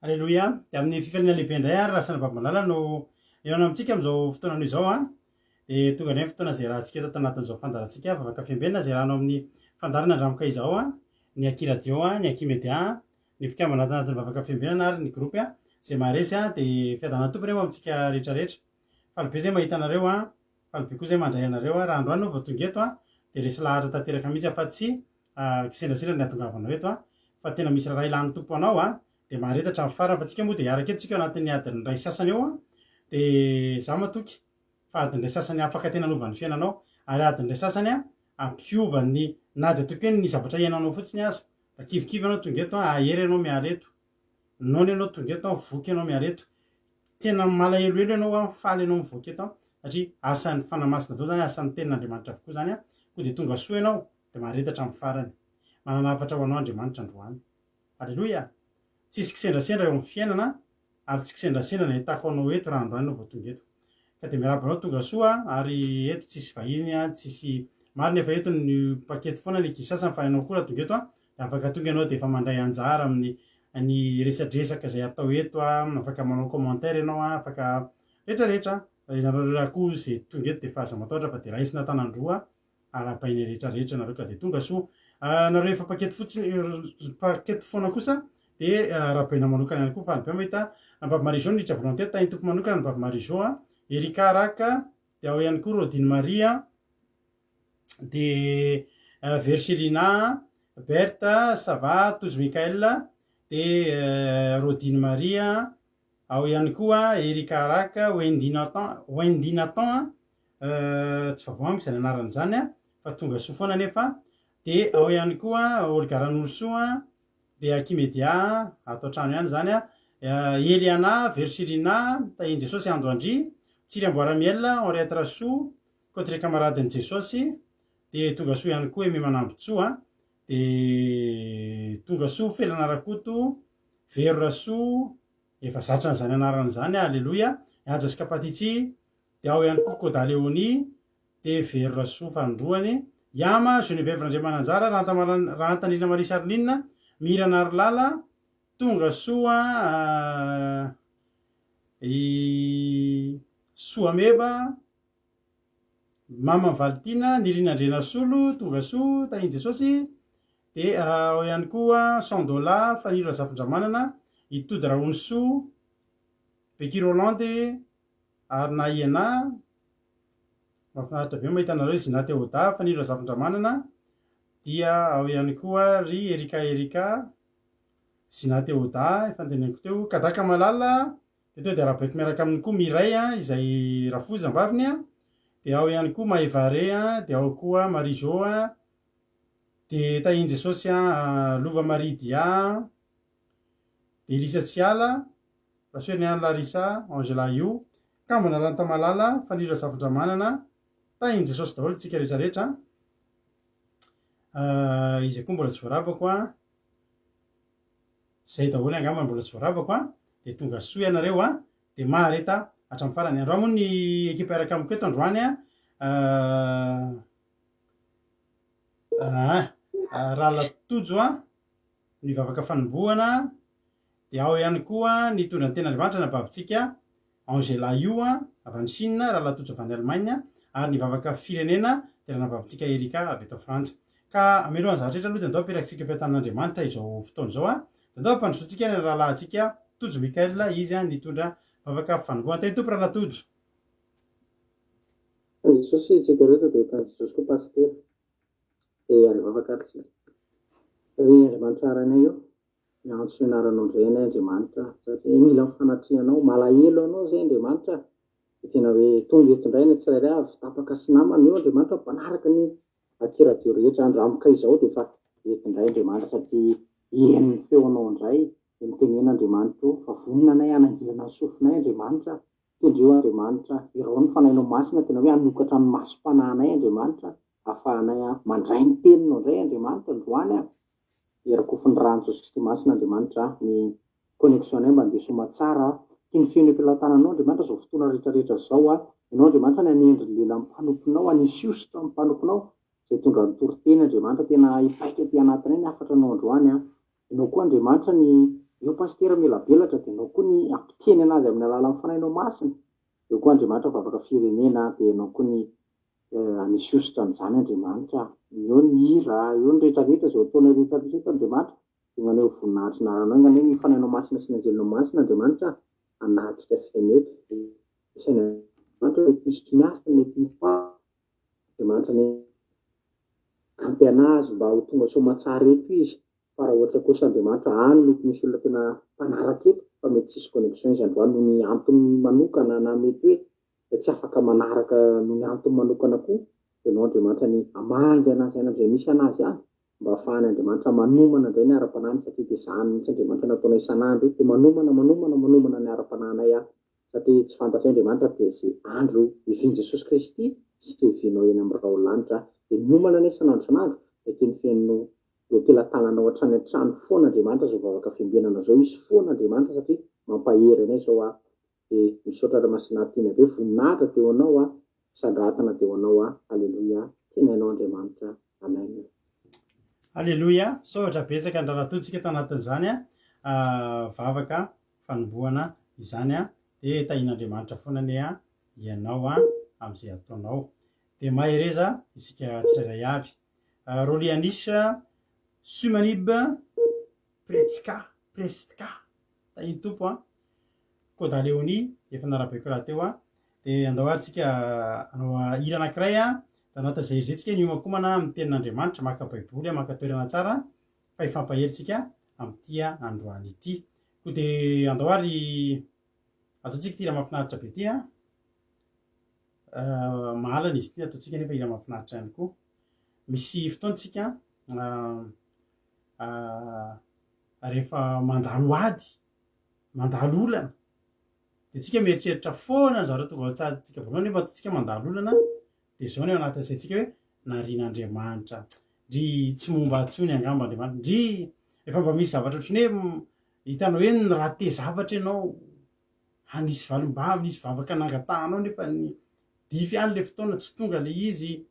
Aleloia! Dia amin'ny fifaliana lehibe indray ary Rasana Babimalala no hihaona amintsika amin'izao fotoana anio izao an! Dia tonga indray ny fotoana izay iarahantsika eto ato anatin'izao fandaharantsika Vavaka Fiambenana izay iarahanao amin'ny fandaharana Andramoka izao an! Ny Aky Radio an, ny Aky Media an, ny mpikambana ato anatin'ny Vavaka Fiambenana ary ny groupe an, izay maharesy an, dia fiadanan'ny Tompo anie ho amintsika rehetra rehetra. Faly be izay mahita anareo an, faly be koa izay mandray anareo an, raha androany aho vao tonga eto an, dia resy lahatra tanteraka mihitsy aho fa tsy kisendrasendra ny hatongavanao eto an, fa tena misy raharaha ilan'ny Tompo anao an, dia mahareta hatramin'ny farany fa tsika moa dia hiaraka eto tsika ao anatin'ny adiny iray sasany eo an, dia za matoky fa adiny iray sasany afaka tena hanova ny fiainanao ary adiny iray sasany an hampiova ny na dia ataoko hoe ny zavatra iainanao fotsiny aza, raha kivikivy ianao tonga eto an, hahery ianao miala eto, noana ianao tonga eto an, voky ianao miala eto, tena malahelohelo ianao an, faly ianao mivoaka eto an, satria asan'ny Fanahy Masina daholo zany, asan'ny tenin'Andriamanitra avokoa zany an, koa dia tonga soa ianao, dia mahareta hatramin'ny farany. Manana hafatra ho anao Andriamanitra androany. Aleloia! Tsisy kisendrasendra eo amin'ny fiainana ary tsy kisendrasendra ny ahitako anao eto raha androany ianao vao tonga eto. Ka dia miarahaba anao tonga soa ary eto tsisy vahiny an, tsisy, marina efa eto ny mpaketo foana ny ankizy sasany fa ianao koa raha tonga eto an, dia afaka tonga ianao dia efa mandray anjara amin'ny ny resadresaka izay atao eto an, afaka manao commentaire ianao an, afaka rehetra rehetra. Ianareo raha koa izay tonga eto dia efa aza matahotra fa dia raisina an-tanan-droa Arahabaina rehetra rehetra nareo ka dia tonga soa. Nareo efa paquet fotsiny paquet foana kosa dia arahabaina manokana ihany koa faly be mahita an'i Bavy Marie Jo niditra voalohany teto tahin'ny Tompo manokana an'i Bavy Marie Jo a, Ericka Raka dia ao ihany koa Rodine Marie a, dia Vercelina, Berthe, ça va, Tojo Michael, dia Rodine Marie a, ao ihany koa Ericka Raka, Wendy Nathan, Wendy Nathan a, Tsy vaovao amiko izany anarana izany an, fa tonga soa foana anefa. Dia ao ihany koa Olga Ranorosoa, dia Akimedia, ato an-trano ihany izany an, Eliana, Versilina, Tahian'i Jesosy Ando Andria, Tsiry Amboaramiel, Henriette Rasoa, Côte Camaradin'i Jesosy, dia tonga soa ihany koa Aimé Manambotsoa, dia tonga soa Felana Rakoto, Vero Rasoa, efa zatra an'izany anarana izany aho, Aleloia, Haja sy Kapatitsy, Dia ao ihany koa Koda Léonie, dia Vero Rasoa fanindroany, Yama, Geneviève Randriamananjara, Rahantanirina Marie Charline, Mira Narilala, Tonga Soa, i Soameva, Mama Valitiana, Nirina Andrianasolo, Tonga Soa, Tahin'i Jesosy, dia ao ihany koa Sandola, Fanilo Razafindramanana, i Tody Rahonisoa, Becky Rolande, Ary na ia na, mahafinaritra be mahita anareo Zina Théoda, Fanilo Razafindramanana, dia ao ihany koa ry Erika Erika, Zina Théoda, efa noteneniko teo, Kadaka Malala, dia tonga dia arahabaiko miaraka aminy koa Mireille izay rafozambaviny, dia ao ihany koa Maeva Re, dia ao koa Marie Jo, dia Tahin'i Jesosy, Lova Marie Dia, dia Elisa Tsiala, Rasoheriniana Larissa, Angela Io, Kambana Rantamalala, Fanilo Razafindramanana, Tahin'i Jesosy daholo tsika rehetra rehetra a! Iza koa mbola tsy voarabako a! Zay daholo angamba mbola tsy voarabako a! Dia tonga soa ianareo a! Dia mahareta hatramin'ny farany. Androany moa ny ekipa hiaraka amiko eto androany a! Ralatojo a! Ny vavaka fanombohana. Dia ao ihany koa ny hitondra ny tenin'Andriamanitra anabavintsika Angela Yu avy any Chine, Rahalahy Tojo avy any Allemagne, ary ny vavaka firenena dia ranabavintsika Erika avy eto Frantsa. Ka mialohan'ny zavatra rehetra aloha dia andao ampirakitsika am-piantanan'Andriamanitra izao fotoana izao. Dia andao ampandrosoantsika ny rahalahintsika Tojo Michael, izy nitondra vavaka fanombohana. Teny Tompo Rahalahy Tojo. Jesosy isika rehetra dia tany Jesosy koa Pasitera. Dia ary vavaka ary tsika. Ry Andriamanitra Rainay ô, Miantso ny anaranao indray anay Andriamanitra satria mila ny fanatrehanao, malahelo anao izay Andriamanitra dia tena hoe tonga eto indray ny tsirairay avy tapaka sy namana eo Andriamanitra mpanaraka ny aty radio rehetra andramboka izao dia efa eto indray Andriamanitra satria heno ny feonao indray dia mitenena Andriamanitra o fa vonona anay hanangilana ny sofinay Andriamanitra tendreo Andriamanitra irao ny fanahinao masina tena hoe hanokatra ny masom-panahinay Andriamanitra Ahafahanay mandray ny teninao indray Andriamanitra androany a! Dia rakofin'ny ràn'i Jesosy Kristy Masina Andriamanitra a! Ny connexion nay mba handeha soamatsara a! Tiany feno eo am-pelatananao Andriamanitra izao fotoana rehetra rehetra izao a! Ianao Andriamanitra ny hanendry ny lelan'ny mpanomponao, hanisy hosotra ny mpanomponao izay hitondra ny toriteny Andriamanitra tena hipaika aty anatinay ny hafatra anao androany a! Ianao koa Andriamanitra ny. Eo Pasitera mielabelatra dia ianao koa ny hampiteny anazy amin'ny alalan'ny Fanahinao Masina. Eo koa Andriamanitra vavaka firenena dia ianao koa ny hanisy hosotra an'izany Andriamanitra. Eo ny hira, eo ny rehetra rehetra izao ataonay rehetra rehetra eto Andriamanitra. Dia maneho voninahitry ny anaranao enga anie ny Fanahinao Masina sy ny Anjelinao Masina Andriamanitra hanatrika feno eto. Isaina Andriamanitra mety hisy miasa mety hisy Andriamanitra anie hanampy anazy mba ho tonga soamatsara eto izy. Fa raha ohatra kosa Andriamanitra any mety misy olona tena mpanaraka eto fa mety tsisy connexion izy androany noho ny antony manokana na mety hoe tsy afaka manaraka noho ny antony manokana koa dia ianao Andriamanitra anie hamangy anazy any amin'izay misy anazy any mba ahafahany Andriamanitra manomana indray ny ara-panahiny satria dia izany mihitsy Andriamanitra nataonay isan'andro io dia manomana manomana manomana ny ara-panahinay aho satria tsy fantatray Andriamanitra dia izay andro hivian'i Jesosy Kristy sy hivianao eny amin'ny rahon'ny lanitra dia miomana anie isan'andro isan'andro dia tiany feno Eo am-pelatananao hatrany hatrany foana Andriamanitra zao vavaka fiambenana zao hisy foana Andriamanitra satria mampahery anay zao ah de misaotra Ray Masina tiana be voninahitra de ho anao ah fisandratana de ho anao ah Aleloia tiana ianao Andriamanitra Amen. Aleloia, misaotra betsaka ny rahalahy Tojo tsika tao anatin'izany vavaka fanombohana izany dia tahian'Andriamanitra foana anie ianao amin'izay ataonao. Dia mahereza isika tsirairay avy. Rolianish Sumanib Pretska, Prestka, tahin'ny Tompo an. Koda Leonie, efa narabaiko rahateo an. Dia andao ary tsika hanao hira anankiray an. Dia anatin'izay hira izay tsika miomankomana amin'ny tenin'Andriamanitra, maka baiboly, maka toerana tsara fa hifampahery tsika amin'ity androany ity. Koa dia andao ary ataontsika ity hira mahafinaritra be ity an. Mahalana izy ity ataontsika nefa hira mahafinaritra ihany koa. Misy fotoana tsika rehefa mandalo ady, mandalo olana, dia tsika mieritreritra foana ny zavatra tonga ao an-tsaintsika voalohany nefa tsika mandalo olana dia izao ny ao anatin'ny saintsika hoe narian'Andriamanitra, ndry tsy momba intsony angamba Andriamanitra, ndry efa mba misy zavatra ohatran'ny hoe hitanao hoe ni-rater zavatra ianao, ha nisy valim-bava, nisy vavaka nangatahanao nefa ny dify any le fotoana tsy tonga le izy,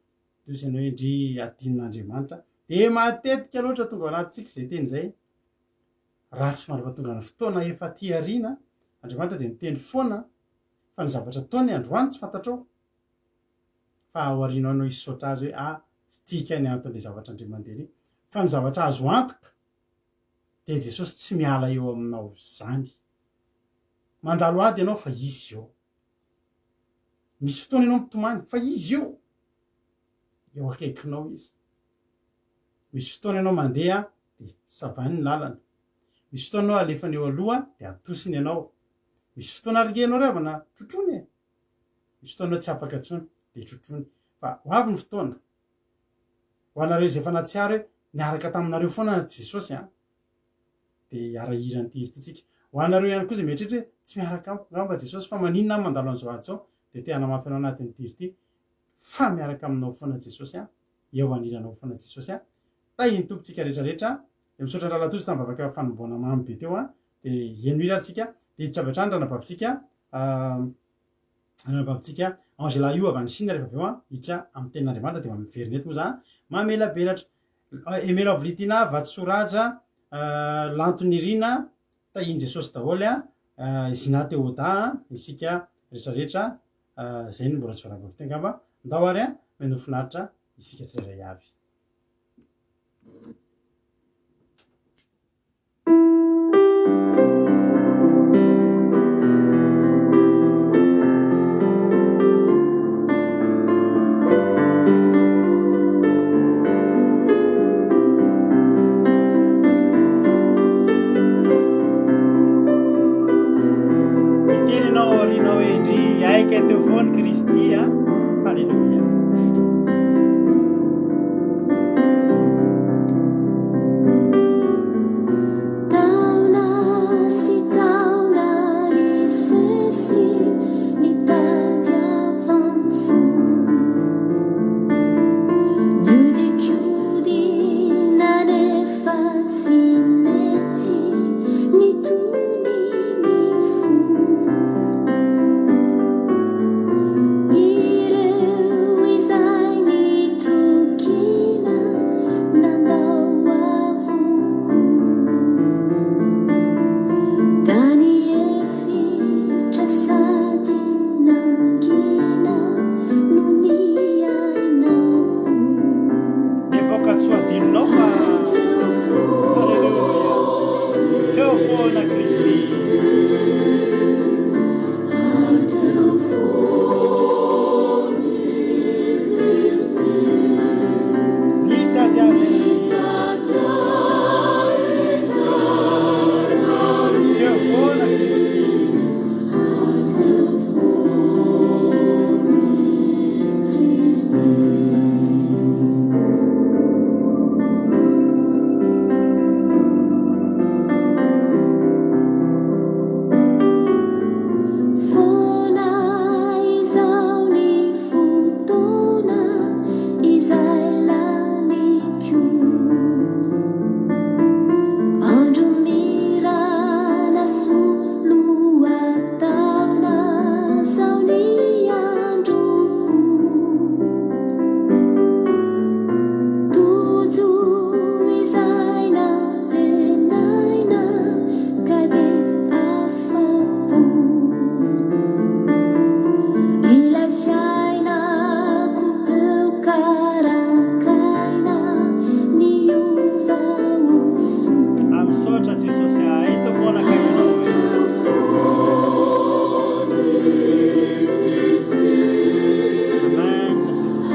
toy izany hoe ndry adinon'Andriamanitra, dia matetika loatra tonga ao anatintsika izay teny izay, raha tsy mandra-pahatonga ny fotoana efa aty aoriana, Andriamanitra dia niteny foana fa ny zavatra ataony androany tsy fantatrao, fa ao aoriana ao ianao hisaotra azy hoe ah ity kay ny anton'ilay zavatra indray mandeha iny, fa ny zavatra azo antoka dia Jesosy tsy miala eo aminao izany. Mandalo ady ianao fa Izy eo. Misy fotoana ianao mitomany fa Izy eo. Eo akaikinao Izy. Misy fotoana ianao mandeha dia savany ny lalana. Misy fotoana ianao alefany eo aloha dia atosiny ianao. Misy fotoana ary nge ianao ry havana trotroiny e. Misy fotoana ianao tsy afaka intsony dia trotroiny. Fa ho avy ny fotoana. Ho anareo izay efa nahatsiaro hoe niaraka taminareo foana Jesosy an. Dia hiara-hira an'ity hira ity tsika. Ho anareo ihany koa izay mieritreritra hoe tsy miaraka amiko angamba Jesosy fa maninona aho mandalo an'izao ady izao dia te hanamafy anao anatin'ity hira ity fa miaraka aminao foana Jesosy an, eo anilanao foana Jesosy an. Tahin'ny Tompo tsika rehetra rehetra. Dia misaotra an-dRahalahy Tojo tamin'ny vavaka fanombohana mamy be teo an. Dia heno hira ary tsika. Dia hiditra avy hatrany ranabavintsika ranabavintsika Angela io avy any Chine rehefa avy eo an, hiditra amin'ny tenin'Andriamanitra dia miverina eto moa za mamelabelatra. Aimé Love Litina, Vatosoa Raja, Lanto Nirina, Tahian'i Jesosy daholo a, Zina Théoda a, isika rehetra rehetra, zay no mbola tsy voarabako teo angamba, ndao ary a, miandoha finaritra isika tsirairay avy. Miteny ianao aoriana ao hoe ndry aika teo foana Kristy a. Haleloia. Taona sy taona nisesy nitadiavan-tsoa. Niodikodina nefa tsy nety nitony ny fo. Ireo izay. foana Kristy. Nitady azy Teo foana Kristy. Foana izao ny fotoana izay laniko. Andro mirana soloataona zao ny androko. Tojo izay nantenaina ka dia afa-po. Ilay fiainako teo karankaina niova ho soa. Ah, misaotra Jesosy ah, eto foana ka ianao e. Amen Jesosy.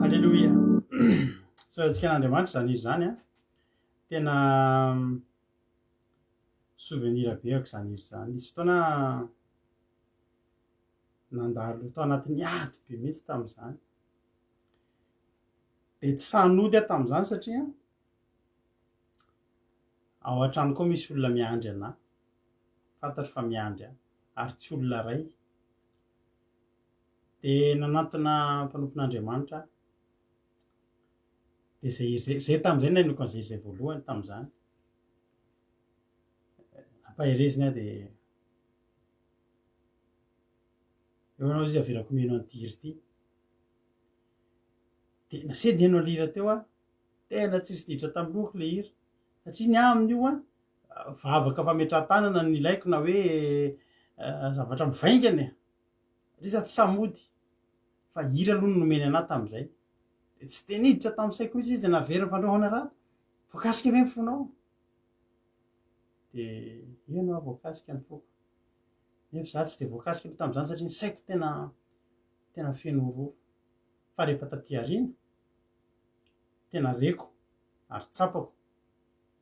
Alléluia. Isaorantsika an'Andriamanitra izany hira izany a. Tena souvenir be ako izany hira izany. Nisy fotoana nandalo tao anatin'ny ady be mihitsy tamin'izany. Dia tsy sahy nody aho tamin'izany satria ao an-trano koa misy olona miandry anà. Fantatro fa miandry ahy ary tsy olona iray. Dia nanantona mpanompon'Andriamanitra aho. Dia izay hira izay, izay tamin'izay no nahenoako an'izay hira izay voalohany tamin'izany. Nampahereziny aho dia eo anao izy avelako mino an'ity hira ity. Dia nasehony nihaino an'ilay hira teo aho, tena tsisy niditra tamin'ny lohako ilay hira. Satria ny ahy amin'io an, vavaka fametrahan-tanana no ilaiko na hoe zavatra mivaingana e. Satria za tsy sahy mody. Fa hira aloha no nomeny anah tamin'izay. Dia tsy dia niditra tamin'ny saiko mihitsy izy dia naveriny fa ndreo ahoana raha voakasika ve ny fonao? Dia eny hoa voakasika ny foko. Nefa za tsy dia voakasika aloha tamin'izany satria ny saiko tena tena feno horohoro. Fa rehefa taty aoriana, tena reko ary tsapako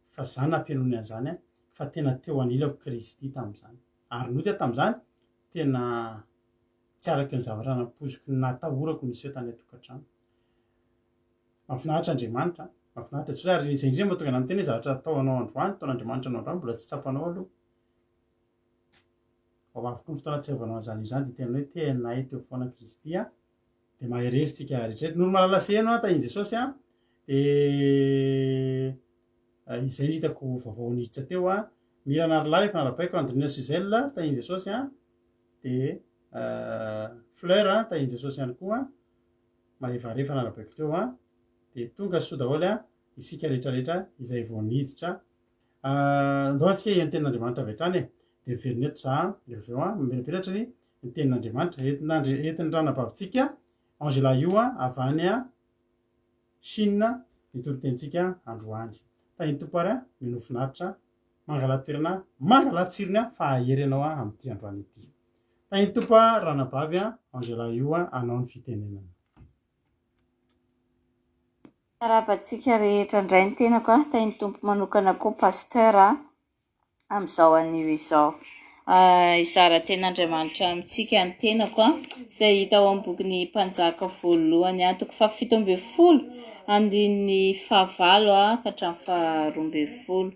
fa za nampianony an'izany fa tena teo anilako Kristy tamin'izany. Ary nody aho tamin'izany, tena tsy araka ny zavatra nampoiziko natahorako niseho tany an-tokantrano. Mahafinaritra Andriamanitra, mahafinaritra Jesosy ary izay indrindra mahatonga anah miteny hoe zavatra ataonao androany, ataon'Andriamanitra anao androany mbola tsy tsapanao aloha. Fa ho avy koa ny fotoana hahatsiarovanao an'izany izany dia tena hoe tena teo foana Kristy a. Dia mahereza tsika rehetra rehetra. Noro malala seheno a, tahin'i Jesosy a. Dia izay no hitako vaovao niditra teo a. Mirana Arlahy efa narabaiko, Andrina Suzelle, tahin'i Jesosy a. Dia Fleur a, tahin'i Jesosy ihany koa. Maeva Re efa narabaiko teo a. Dia tonga soa daholo a isika rehetra rehetra izay vao niditra. Andao antsika hihaino tenin'Andriamanitra avy hatrany e. Dia miverina eto za rehefa avy eo a, mamirapiratra ny ny tenin'Andriamanitra. Entin'Andri entin'ny ranabavintsika Angela io a, avy any a Chine ny toriteninsika androany. Tahin'ny Tompo ary a, minoa finaritra, mangalà toerana, mangalà tsirony a, fa hahery anao a amin'ity androany ity. Tahin'ny Tompo a, ranabavy a, Angela io a, anao ny fitenenana. Miarahaba antsika rehetra indray ny tenako a, tahin'ny Tompo manokana koa Pasteur a, amin'izao anio izao. Hizara tenin'Andriamanitra amintsika ny tenako a, izay hita ao amin'ny bokin'ny Mpanjaka voalohany a, toko faha-17, andininy fahavalo a, ka hatramin'ny faha-12.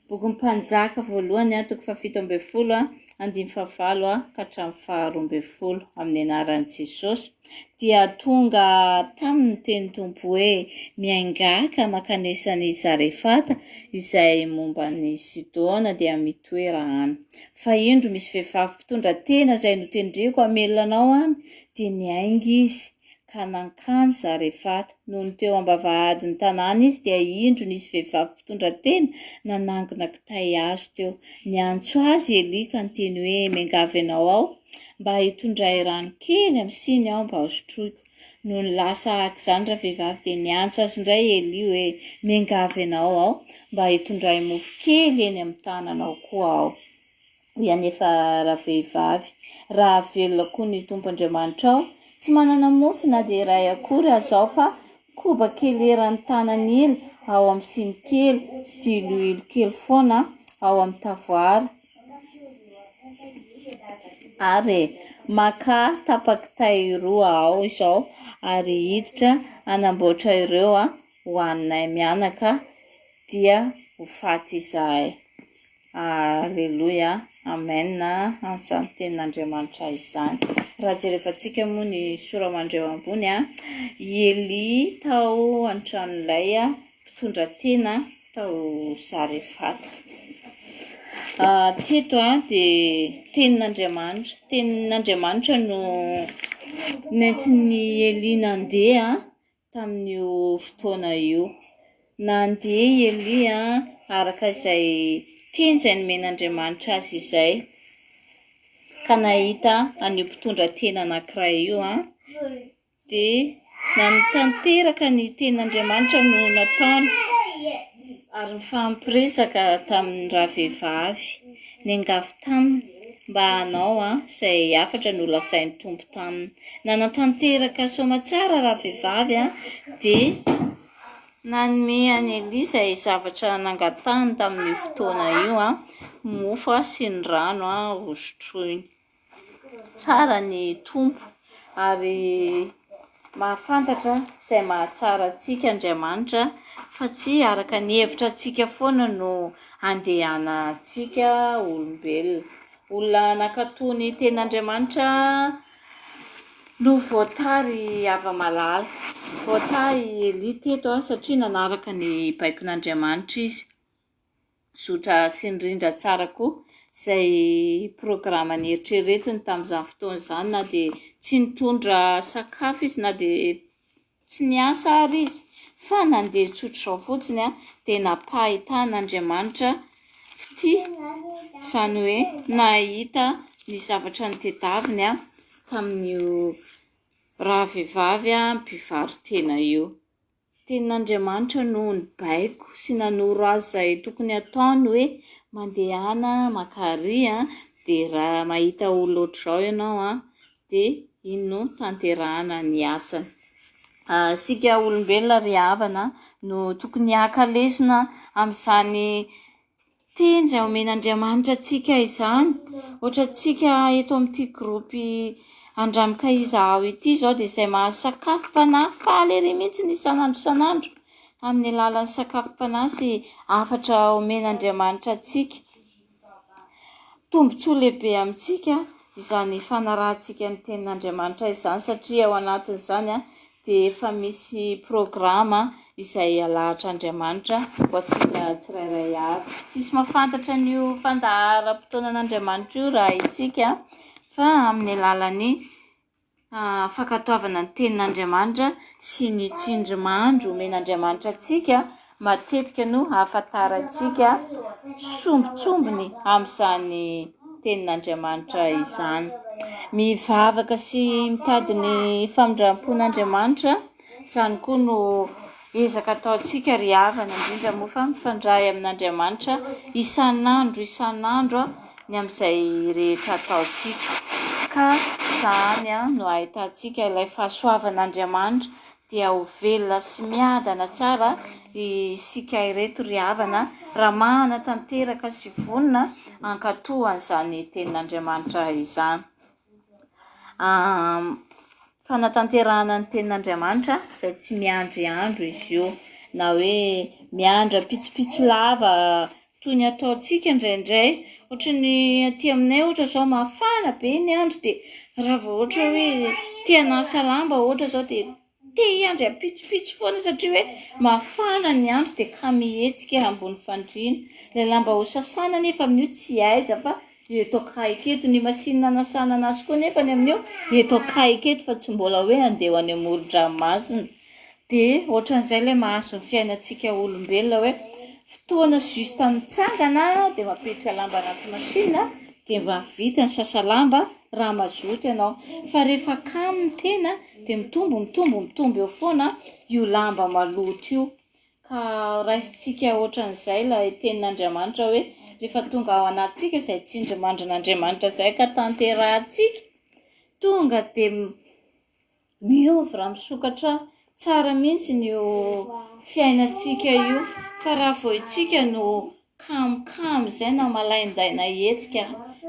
Bokin'ny Mpanjaka voalohany a, toko faha-17 a, andininy fahavalo a, ka hatramin'ny faha-12, amin'ny anaran'i Jesosy. Dia tonga taminy ny tenin'ny Tompo hoe, Miaingà ka mankanesa an'i Zarefata, izay momba an'i Sidona, dia mitoera any. Fa indro misy vehivavy mpitondra tena izay notendreko hamelona anao any. Dia niainga izy, ka nankany Zarefata. Nony teo am-bavahadin'ny tanàna izy, dia indro nisy vehivavy mpitondra tena nanangona kitay hazo teo. Niantso azy i Elia ka niteny hoe, Miangavy anao aho, mba hitondray rano kely amin'ny siny aho mba hosotroiko. Nony lasa araka izany ravehivavy, dia niantso azy indray i Elia hoe, Miangavy anao aho, mba hitondray mofo kely eny amin'ny tananao koa aho. Hoy anefa ravehivavy, Raha velona koa ny Tompo Andriamanitrao, tsy manana mofo na dia iray akory aza aho fa koba kely eran'ny tanan'ila ao amin'ny siny kely sy diloilo kely foana ao amin'ny tavoara. Ary makà tapa-kitay roa aho izao ary hiditra hanamboatra ireo hohaninay mianaka dia ho faty izahay. Aleloia, Amen an'izany tenin'Andriamanitra izany. Raha jerevantsika moa ny sora-mandreo ambony, i Elia tao an-tranolay mpitondra tena tao Zarefata. Teto dia tenin'Andriamanitra, tenin'Andriamanitra no nentin'i Elia nandeha tamin'io fotoana io. Nandeha i Elia araka izay teny izay nomen'Andriamanitra azy izay, ka nahita an'io mpitondra tena anankiray io, dia nanatanteraka ny tenin'Andriamanitra no nataony, ary nifampiresaka tamin'ny ravehivavy. Niangavy taminy mba hanao izay hafatra nolazain'ny Tompo taminy. Nanatanteraka soamatsara ravehivavy dia nanome an'i Elia izay zavatra nangatahiny tamin'io fotoana io, mofo sy ny rano hosotroiny. Tsara ny Tompo ary mahafantatra izay mahatsara antsika Andriamanitra fa tsy araka ny hevitra antsika foana no andehanantsika olombelona. Olona nankatò ny tenin'Andriamanitra no voatahy ry hava-malala. Voatahy i Elia teto satria nanaraka ny baikon'Andriamanitra izy. Zotra sy nirindra tsara koa izay programa neritreretiny tamin'izany fotoana izany na dia tsy nitondra sakafo izy na dia tsy niasa ary izy fa nandeha tsotr'izao fotsiny dia nampahitan'Andriamanitra fitia, izany hoe nahita ny zavatra notedaviny tamin'io rahavehivavy mpivaro-tena io. Tenin'Andriamanitra no nibaiko sy nanoro azy izay tokony hataony hoe mandehana makary dia raha mahita olona ohatr'izao ianao dia iny no tanterahana ny asany. Isika olombelona ry havana no tokony haka lesona amin'izany Teny izay omen'Andriamanitra antsika izany. Ohatrantsika eto amin'ity groupe Andramika Izahao ity izao dia izay mahazo sakafom-panahy faly ery mihitsy ny isan'andro isan'andro amin'ny alalan'ny sakafom-panahy sy hafatra omen'Andriamanitra antsika. Tombontsoa lehibe amintsika izany fanarahantsika ny tenin'Andriamanitra izany satria ao anatin'izany dia efa misy programa izay alahatr'Andriamanitra ho antsika tsirairay avy. Tsisy mahafantatra an'io fandaharam-potoanan'Andriamanitra io raha isika fa amin'ny alalan'ny fankatoavana ny tenin'Andriamanitra sy ny tsindrimandry omen'Andriamanitra antsika matetika no ahafantarantsika sombintsombiny amin'izany tenin'Andriamanitra izany. Mivavaka sy mitady ny famindram-pon'Andriamanitra, izany koa no ezaka ataontsika ry havana, indrindra moa fa mifandray amin'Andriamanitra isan'andro isan'andro ny amin'izay rehetra ataontsika. Ka izany no ahitantsika ilay fahasoavan'Andriamanitra dia ho velona sy miadana tsara isika ireto ry havana raha manatanteraka sy vonona hankatò an'izany tenin'Andriamanitra izany. Fanatanterahana ny tenin'Andriamanitra izay tsy miandry andro izy io na hoe miandry ampitsopitso lava toy ny ataontsika indraindray. Ohatry ny aty aminay ohatra izao mafana be ny andro dia raha vao ohatra hoe te hanasa lamba ohatra izao dia te hiandry ampitsopitso foana satria hoe mafana ny andro dia ka mihetsika ambony fandriana. Ilay lamba ho sasana anefa amin'io tsy aiza fa eto akaiky eto. Ny machine hanasana anazy koa anefa amin'io eto akaiky eto fa tsy mbola hoe handeha ho any amoron-dranomasina. Dia ohatran'izay ilay mahazo ny fiainantsika olombelona hoe fotoana juste mitsangana dia mampiditra lamba anaty machine dia mba vita ny sasa lamba raha mazoto ianao. Fa rehefa kamo ny tena dia mitombo mitombo mitombo eo foana io lamba maloto io. Ka raisintsika ohatran'izay ilay tenin'Andriamanitra hoe rehefa tonga ao anatintsika izay tsindrimandrin'Andriamanitra izay ka tanterahantsika, tonga dia miova raha misokatra tsara mihitsy io fiainantsika io. Fa raha vao isika no kamokamo izay na malaindaina hihetsika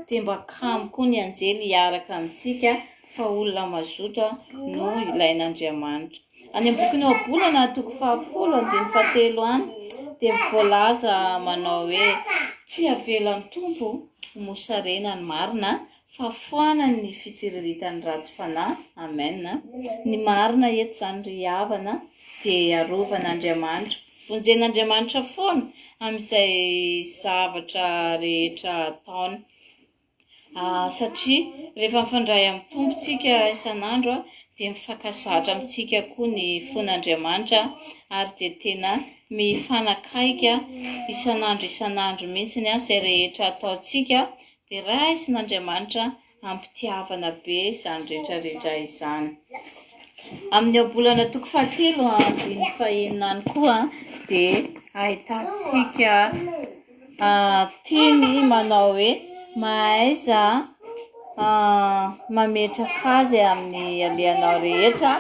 dia mba kamo koa ny anjely hiaraka amintsika fa olona mazoto no ilain'Andriamanitra. Any amin'ny bokin'ny Ohabolana toko fahafolo andininy fahatelo any dia voalaza manao hoe tsy avelan'ny Tompo ho mosarena ny marina fa foanany ny fitsiriritan'ny ratsy fanahy. Amen. Ny marina eto izany ry havana dia arovan'Andriamanitra, vonjen'Andriamanitra foana amin'izay zavatra rehetra ataony. Satria rehefa mifandray amin'ny Tompo tsika isan'andro dia mifankazatra amintsika koa ny fon'Andriamanitra ary dia tena mifanakaiky isan'andro isan'andro mihitsy izay rehetra ataontsika dia raisin'Andriamanitra am-pitiavana be izany rehetra rehetra izany. Amin'ny ohabolana toko fahatelo andininy fahenina any koa dia ahitantsika teny manao hoe mahaiza mametraka azy amin'ny alehanao rehetra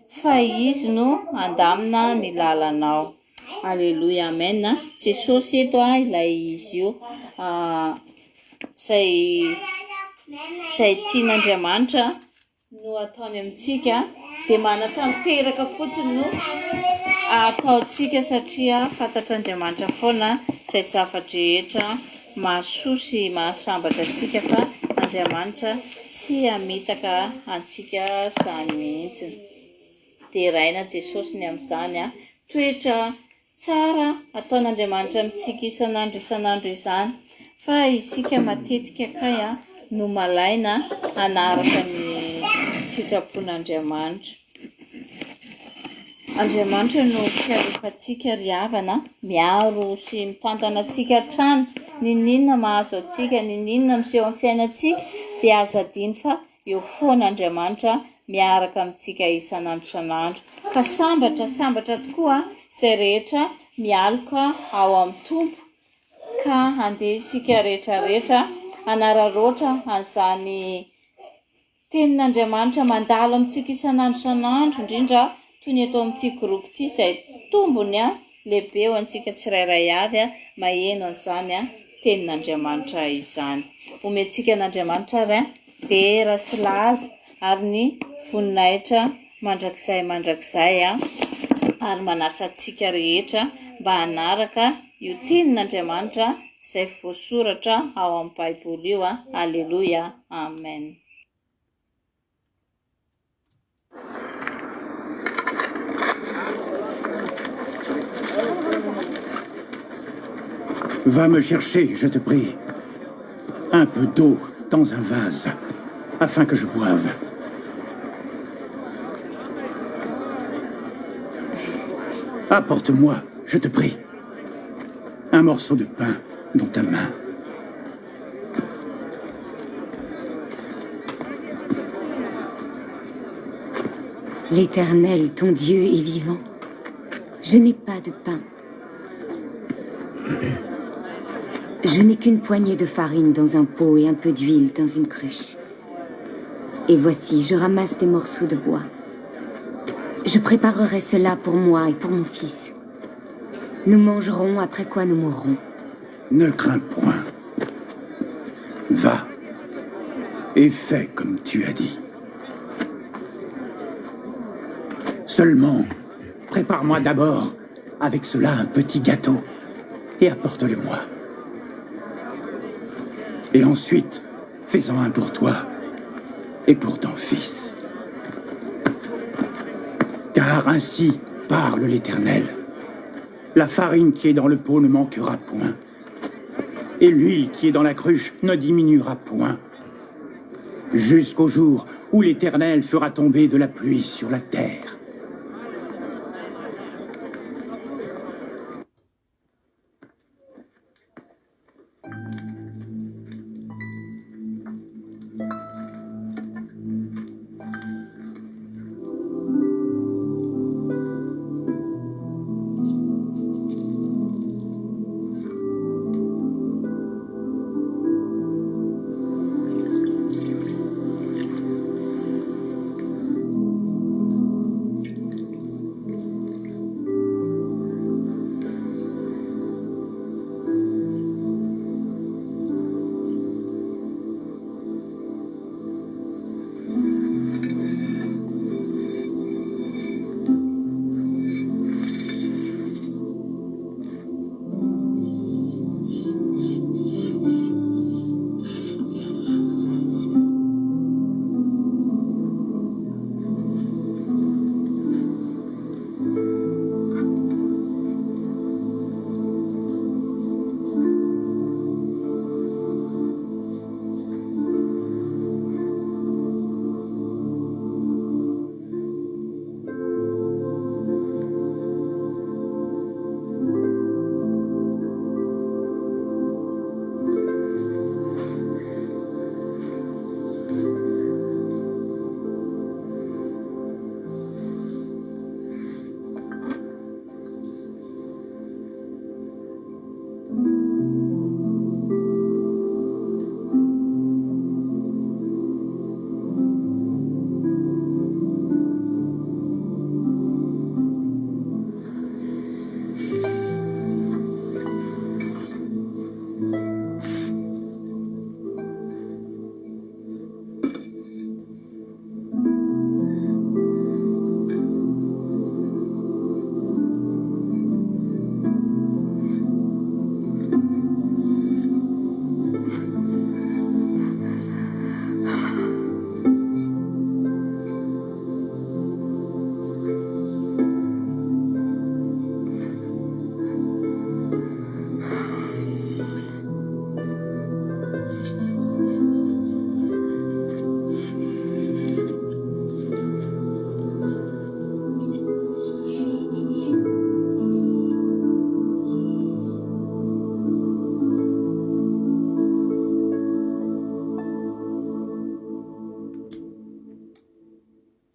fa izy no handamina ny lalanao. Aleloia amen. Jesosy eto ilay izy io izay izay tian'Andriamanitra no ataony amintsika dia manatanteraka fotsiny no ataontsika satria fantatr'Andriamanitra foana izay zava-drehetra mahasoa sy mahasambatra antsika fa Andriamanitra tsy hamitaka antsika izany mihitsy. Deraina Jesosy ny amin'izany toetra tsara ataon'Andriamanitra amintsika isan'andro isan'andro izany fa isika matetika kay no malaina hanaraka ny sitrapon'Andriamanitra. Andriamanitra no mpialofantsika ry havana, miaro sy mitantana antsika hatrany, n'inon'inona mahazo antsika, n'inon'inona miseho amin'ny fiainantsika dia aza adino fa Eo foana Andriamanitra miaraka amintsika isan'andro isan'andro. Ka sambatra, sambatra tokoa izay rehetra mialoka ao amin'ny Tompo. Ka handeha isika rehetra rehetra hanararaotra an'izany tenin'Andriamanitra mandalo amintsika isan'andro isan'andro, indrindra toy ny eto amin'ity groupe ity izay tombony lehibe ho antsika tsirairay avy maheno an'izany tenin'Andriamanitra izany. Omentsika an'Andriamanitra ary dera sy laza ary ny voninahitra mandrakizay mandrakizay ary manasa antsika rehetra mba hanaraka io tenin'Andriamanitra. Izay voasoratra ao amin'ny Baiboly io. Aleloia. Amen. Va me chercher, je te prie, un peu d'eau dans un vase, afin que je boive. Apporte-moi, je te prie, un morceau de pain dans ta main. L'Éternel, ton Dieu, est vivant. Je n'ai pas de pain. Je n'ai qu'une poignée de farine dans un pot et un peu d'huile dans une cruche. Et voici, je ramasse des morceaux de bois. Je préparerai cela pour moi et pour mon fils. Nous mangerons après quoi nous mourrons. Ne crains point. Va et fais comme tu as dit. Seulement, prépare-moi d'abord avec cela un petit gâteau et apporte-le-moi. Et ensuite, fais-en un pour toi et pour ton fils. Car ainsi parle l'Éternel. La farine qui est dans le pot ne manquera point, et l'huile qui est dans la cruche ne diminuera point, jusqu'au jour où l'Éternel fera tomber de la pluie sur la terre.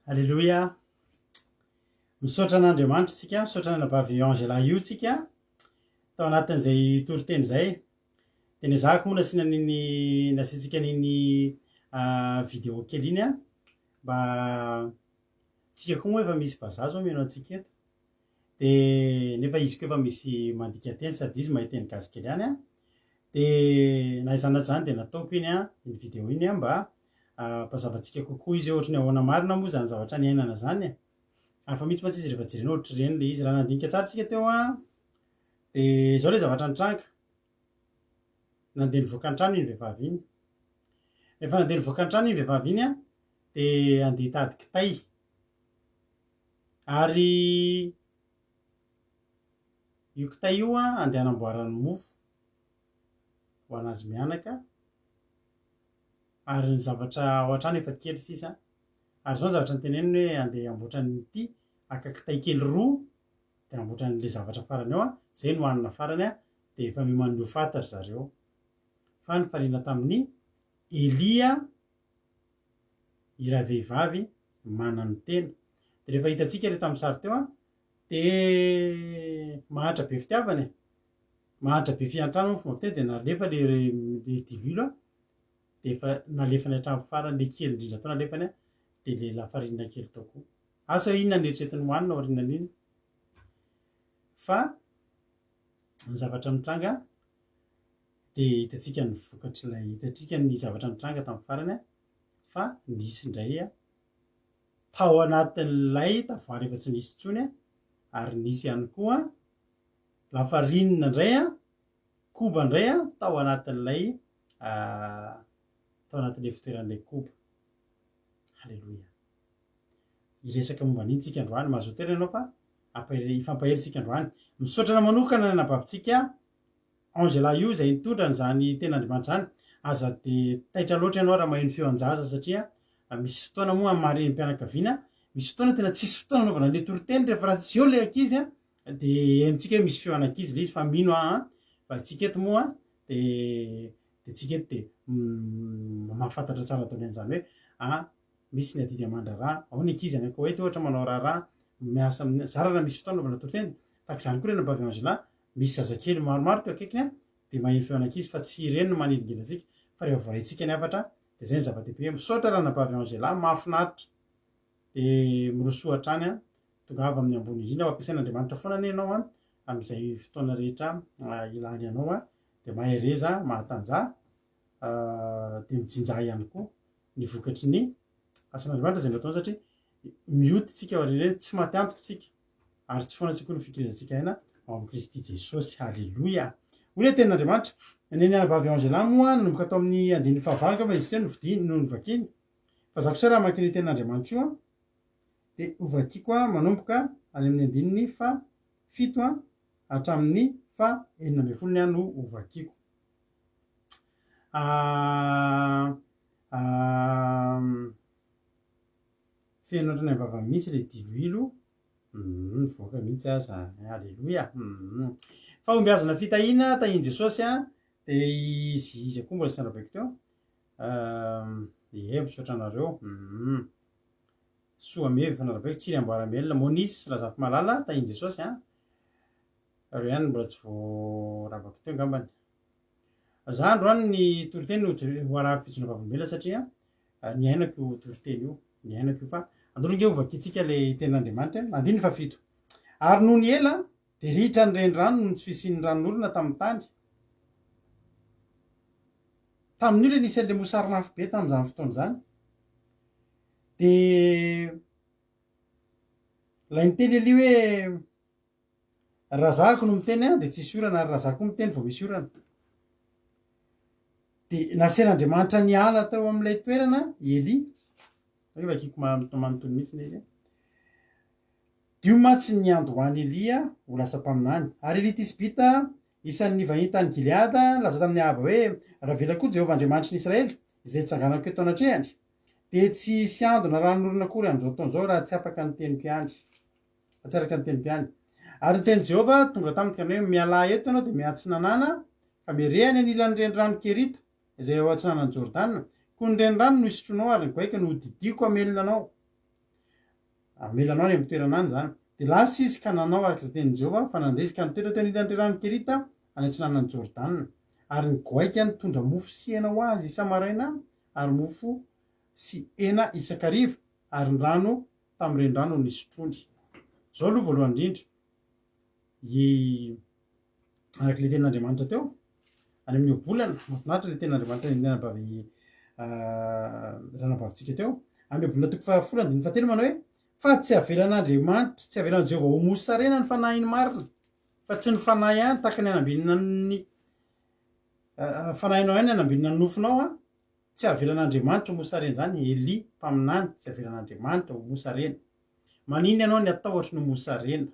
Aleloia! Misaotra an'Andriamanitra isika, misaotra an'Anabavy Angela io tsika tao anatin'izay toriteny izay. Dia nezahako moa nasiana an'iny nasiantsika an'iny vidéo kely iny an, mba tsika koa moa efa misy vazaha zao mihaino antsika eto. Dia nefa izy koa efa misy mandika teny sady izy mahay teny gasy kely ihany an. Dia na izany na izany dia nataoko iny an, iny vidéo iny an mba hampazava antsika kokoa izy hoe ohatry ny ahoana marina moa izany zavatra niainana izany e. Hafa mihitsy mantsy izy rehefa jerena ohatr'ireny ilay izy. Raha nandinika tsara tsika teo an, dia izao ilay zavatra nitranga. Nandeha nivoaka ny trano iny vehivavy iny. Rehefa nandeha nivoaka ny trano iny vehivavy iny an, dia handeha hitady kitay. Ary io kitay io an, andeha hanamboarany mofo ho an'azy mianaka. Ary ny zavatra ao an-trano efa kely sisa. Ary izao ny zavatra noteneniny hoe andeha hamboatra an'ity, haka kitay kely roa dia hanamboatra an'ilay zavatra farany ao an, izay no hanina farany an, dia efa miomany ho faty ry zareo. Fa nifaliana tamin'i Elia i ravehivavy mananotena. Dia rehefa hitantsika ilay tamin'ny sary teo an, dia mahantra be fitiavana e, mahantra be fiantrana moa ny fomba fiteny, dia nalefa ilay ilay diloilo an, dia efa nalefany hatramin'ny farany, ilay kely indrindra tao nalefany an, dia ilay lafarinina kely tao koa. Asa hoe inona no eritreretiny hohanina aorianan'iny fa ny zavatra mitranga dia hitantsika ny vokatr'ilay, hitantsika ny zavatra nitranga tamin'ny farany fa nisy indray tao anatin'ilay tavoara efa tsy nisy intsony ary nisy ihany koa lafarinina indray, koba indray tao anatin'ilay tao anatin'ilay fitoeran'ilay koba. Haleloia. Hiresaka momba an'iny tsika androany. Mazoto tena ianao fa hifampahery tsika androany. Misaotra anao manokana ny anabavintsika Angela io izay nitondra an'izany tenin'Andriamanitra izany. Aza dia taitra loatra ianao raha maheno feon-jaza satria misy fotoana moa amin'ny maha renim-pianakaviana, misy fotoana tena tsisy fotoana anaovana an'ilay toriteny rehefa raha tsy eo ilay ankizy dia henontsika hoe misy feon'ankizy ilay izy fa mino aho an, fa isika eto moa dia dia tsika eto dia mahafantatra tsara daholo an'izany hoe a misy ny adidy aman-draharaha, ao ny ankizy any Koety ohatra manao raharaha, miasa amin'ny, zara raha misy fotoana anaovana toriteny, tahaka izany koa ry anabavy Angela, misy zazakely maromaro teo akaikiny an, dia maheno feon'ankizy fa tsy ireny no manilingilina antsika fa rehefa voaraintsika ny hafatra dia izay ny zava-dehibe, misaotra ranabavy Angela, mahafinaritra, dia mirosoa hatrany an, tongava amin'ny ambony indrindra, ho ampiasain'Andriamanitra foana anie ianao an, amin'izay fotoana rehetra ilany anao an, dia mahereza, mahatanjaha, dia mijinjaha ihany koa ny vokatry ny asan'Andriamanitra izay nataony satria mioty tsika aoriana eny, tsy maty antoka tsika ary tsy foana tsy koa ny fikelezantsika aina ao amin'i Kristy Jesosy. Haleloia! Hoy ilay tenin'Andriamanitra, ny anabavy Angela moa nanomboka tao amin'ny andininy fahavalo angamba izy teo no vidiny no novakiny. Fa za kosa raha hamaky ny tenin'Andriamanitra io dia hovakiko manomboka any amin'ny andininy fahafito hatramin'ny faha 16 ny ahy no hovakiko. Feno ohatran'ny am-bava mihitsy ilay diloilo. Mivoaka mihitsy aza. Aleloia. Fahombiazana fitahiana tahin'i Jesosy a. Dia izy izy koa mbola tsy narabaiko teo. Ie, misaotra anareo. Soa mevy efa narabaiko, Tsiry Amboaramelona, Monis Razafimalala, tahin'i Jesosy a. Ireo ihany no mbola tsy voarabako teo angambany. Za androany ny toriteny no ho arahako fijoroana vavolombelona satria niainako io toriteny io, niainako io fa andao aloha nge ho vakintsika ilay tenin'Andriamanitra e, andininy fahafito. Ary nony ela dia ritra ny renirano noho ny tsy fisian'ny ranon'orana tamin'ny tany. Tamin'io ilay nisy an'ilay mosary mafy be tamin'izany fotoana izany. Dia ilay niteny Elia hoe Raha zahako no miteny an, dia tsisy orana, ary raha za koa miteny vao misy orana. Dia nasain'Andriamanitra niala teo amin'ilay toerana i Elia. Hoe vakiko manontolo mihitsy ilay izy. Dio mantsy ny niandohan'i Elia ho lasa mpaminany. Ary Elia Tisbita, isan'ny nivahiny tany Gileada, nilaza tamin'i Ahaba hoe, Raha velona koa Jehovah Andriamanitry ny Israely, izay tsanganako eto anatrehany, dia tsy hisy ando na ranonorana akory amin'izao taona izao raha tsy afaka ny teniko ihany. fa tsy araka ny teniko ihany. Ary ny tenin'i Jehovah tonga tamiko ka nanao hoe, Mialà eto ianao dia miatsinanàna, fa mireha any anilan'ny renirano Kerita, izay ao atsinanan'i Jordana. Koa ny renirano no hisotroanao ary ny goaika no hodidiako hamelona anao. Hamela anao any amin'ny toerana any izany. Dia lasa izy ka nanao araka izay tenin'i Jehovah, fa nandeha izy ka nitoetra teo anilan'ny renirano Kerita, any atsinanan'i Jordana. Ary ny goaika nitondra mofo sy hena ho azy isa-maraina, ary mofo sy hena isan-kariva, ary ny rano tamin'ny renirano no nisotroany. Izao aloha voalohany indrindra, i araka ilay tenin'Andriamanitra teo, any amin'ny ohabolana, mahafinaritra ilay tenin'Andriamanitra ny anabavy ranabavintsika teo, amin'ny ohabolana toko fahafolo andininy fahatelo manao hoe fa tsy avelan'Andriamanitra, tsy avelan'i Jehovah ho mosarena ny fanahiny marina, fa tsy ny fanahy ihany tahaka ny anambinina ny. Fanahinao ihany hanambinina ny nofonao an! Tsy avelan'Andriamanitra ho mosarena izany Elia mpaminany tsy avelan'Andriamanitra ho mosarena. Maninona ianao ny hatahotra ny ho mosarena?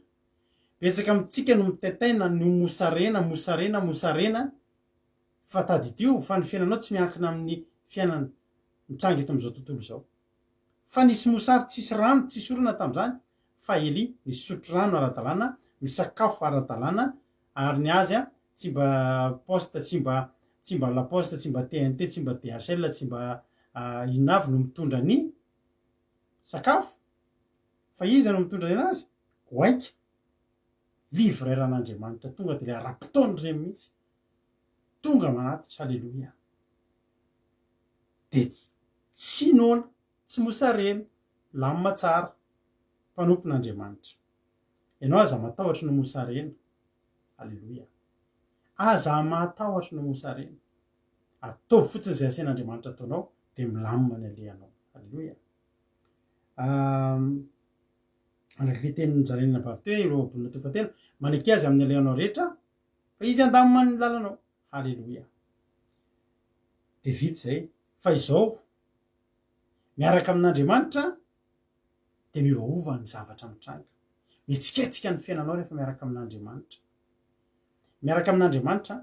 Betsaka amintsika no mitaintaina ny ho mosarena, mosarena, mosarena fa tadidio fa ny fiainanao tsy miankina amin'ny fiainana mitranga eto amin'izao tontolo izao. Fa nisy mosary tsisy rano tsisy orana tamin'izany fa Elia nisotro rano ara-dalàna, misakafo ara-dalàna ary ny azy tsy mba poste tsy mba tsy mba la poste tsy mba TNT tsy mba DHL tsy mba inona avy no mitondra ny sakafo fa iza no mitondra ny anazy? Goaika! Livreur an'Andriamanitra tonga de le ara-potoana ireny mihitsy tonga manatitra aleloia! De tsy noana, tsy mosarena, lamina tsara, mpanompon'Andriamanitra. Ianao aza matahotra ny ho mosarena. Aleloia. Aza matahotra ny ho mosarena. Ataovy fotsiny izay asain'Andriamanitra ataonao, dia milamina ny alehanao. Aleloia. Araka ilay tenin'i Jarenina vavy teo, ireo ohabolana toko fahatelo, maneke azy amin'ny alehanao rehetra, fa izy handamina ny lalanao. Haleloia. Dia vita izay. Fa izao, miaraka amin'Andriamanitra dia miovaova ny zavatra mitranga. Mihetsiketsika ny fiainanao rehefa miaraka amin'Andriamanitra. Miaraka amin'Andriamanitra,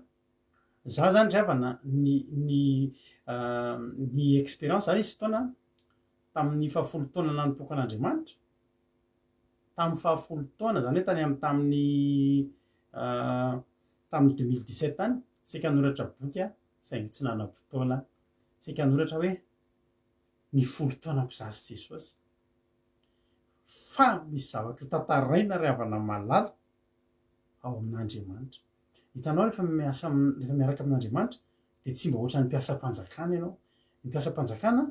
za zany ry havana, ny ny ny expérience za nisy fotoana tamin'ny fahafolo taona nanompoako an'Andriamanitra, tamin'ny fahafolo taona, zany hoe tany amin'ny tamin'ny tamin'ny 2017 tany, saika hanoratra boky aho saingy tsy nanam-potoana, saika hanoratra hoe ny folo taonako za sy Jesosy. Fa misy zavatra ho tantaraina ry havana malala ao amin'Andriamanitra. Hitanao rehefa miasa rehefa miaraka amin'Andriamanitra dia tsy mba ohatran'ny mpiasam-panjakana ianao. Ny mpiasam-panjakana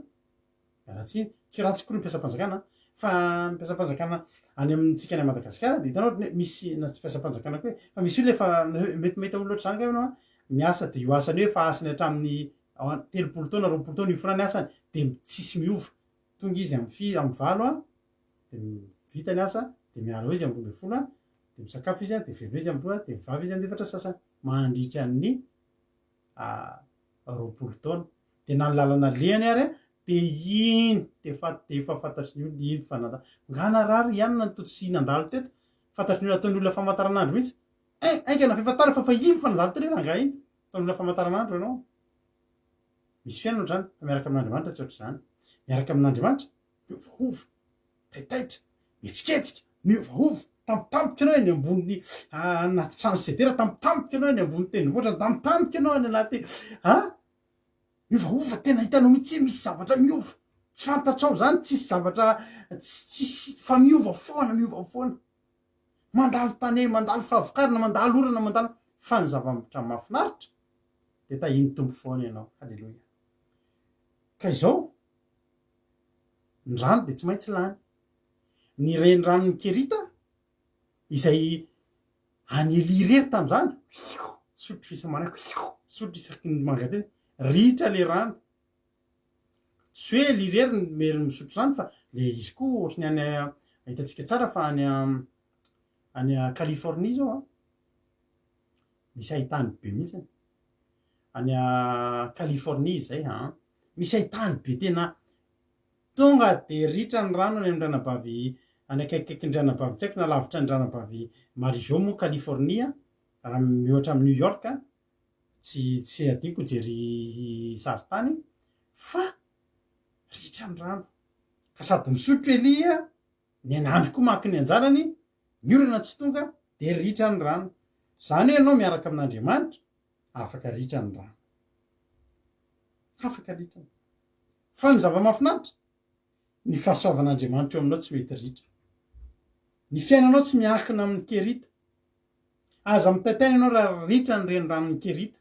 Miala tsiny, tsy ratsy akory ny mpiasam-panjakana fa ny mpiasam-panjakana any amintsika any Madagasikara dia hitanao ohatran'ny hoe misy na tsy mpiasam-panjakana koa e, fa misy olona efa mety mahita olona ohatr'izany angamba ianao an, miasa dia io asany io efa asany hatramin'ny 30 taona, 20 taona io foana ny asany dia tsisy miova, tonga izy amin'ny fi- amin'ny valo an, dia vita ny asa dia miala ao izy amin'ny 12 an, dia misakafo izy an, dia velona izy amin'ny roa, dia mivava izy amin'ny efatra sasany mandritra ny 20 taona. Dia na ny lalana alehany ary dia iny dia efa dia efa fantatry ny olona iny fa nandalo. Nga narary i anona nitoto sy nandalo teto? Fantatry ny olona ataon'ny olona famantaranandro mihitsy. Hein, haingana fa efa tara fa efa iny fa nandalo teo re rangahy iny. Ataon'ny olona famantaranandro ianao. Misy fiainana ohatr'izany fa miaraka amin'Andriamanitra tsy ohatr'izany. Miaraka amin'Andriamanitra miovaova. Taitaitra, mihetsiketsika, miovaova, tampotampoka ianao eny ambony anaty trano sedera, tampotampoka ianao eny ambony tendrombohitra, tampotampoka ianao any anaty an! Miovaova, tena hitanao mihitsy hoe misy zavatra miova, tsy fantatrao izany, tsisy zavatra tsisy fa miova foana, miova foana. Mandalo tane, mandalo fahavokarana, mandalo orana, mandalo, fa ny zavatra mahafinaritra dia tahian'ny Tompo foana ianao. Haleloia. Ka izao, Ny rano dia tsy maintsy lany. Ny reniranon'i Kerita, izay an'i Elia irery tamin'izany, sotro isa-maraina, sotro isaky ny mangatena, ritra ilay rano. Tsy hoe Elia irery no mery misotro rano fa ilay izy koa ohatry ny any, hitantsika tsara fa any any Californie izao an, misy haintany be mihitsy. Any Californie izay an. Misy haintany be tena tonga de ritra ny rano any amin-dranabavy any akaikikaikin-dranabavy tsy haiko na lavitra an-dranabavy Marie Jo moa Californie raha mihoatra amin'i New York tsy tsy adinoko hijery sarintany fa ritra ny rano ka sady misotro Elia ny an'andro koa maka ny anjarany ny orana tsy tonga de ritra ny rano zany hoe ianao miaraka amin'Andriamanitra afaka ritra ny rano. Afaka ritra. Fa ny zava-mahafinaritra, ny fahasoavan'Andriamanitra eo aminao tsy mety ritra. Ny fiainanao tsy miankina amin'ny kerita. Aza mitaintaina ianao raha ritra ny reniranon'ny kerita.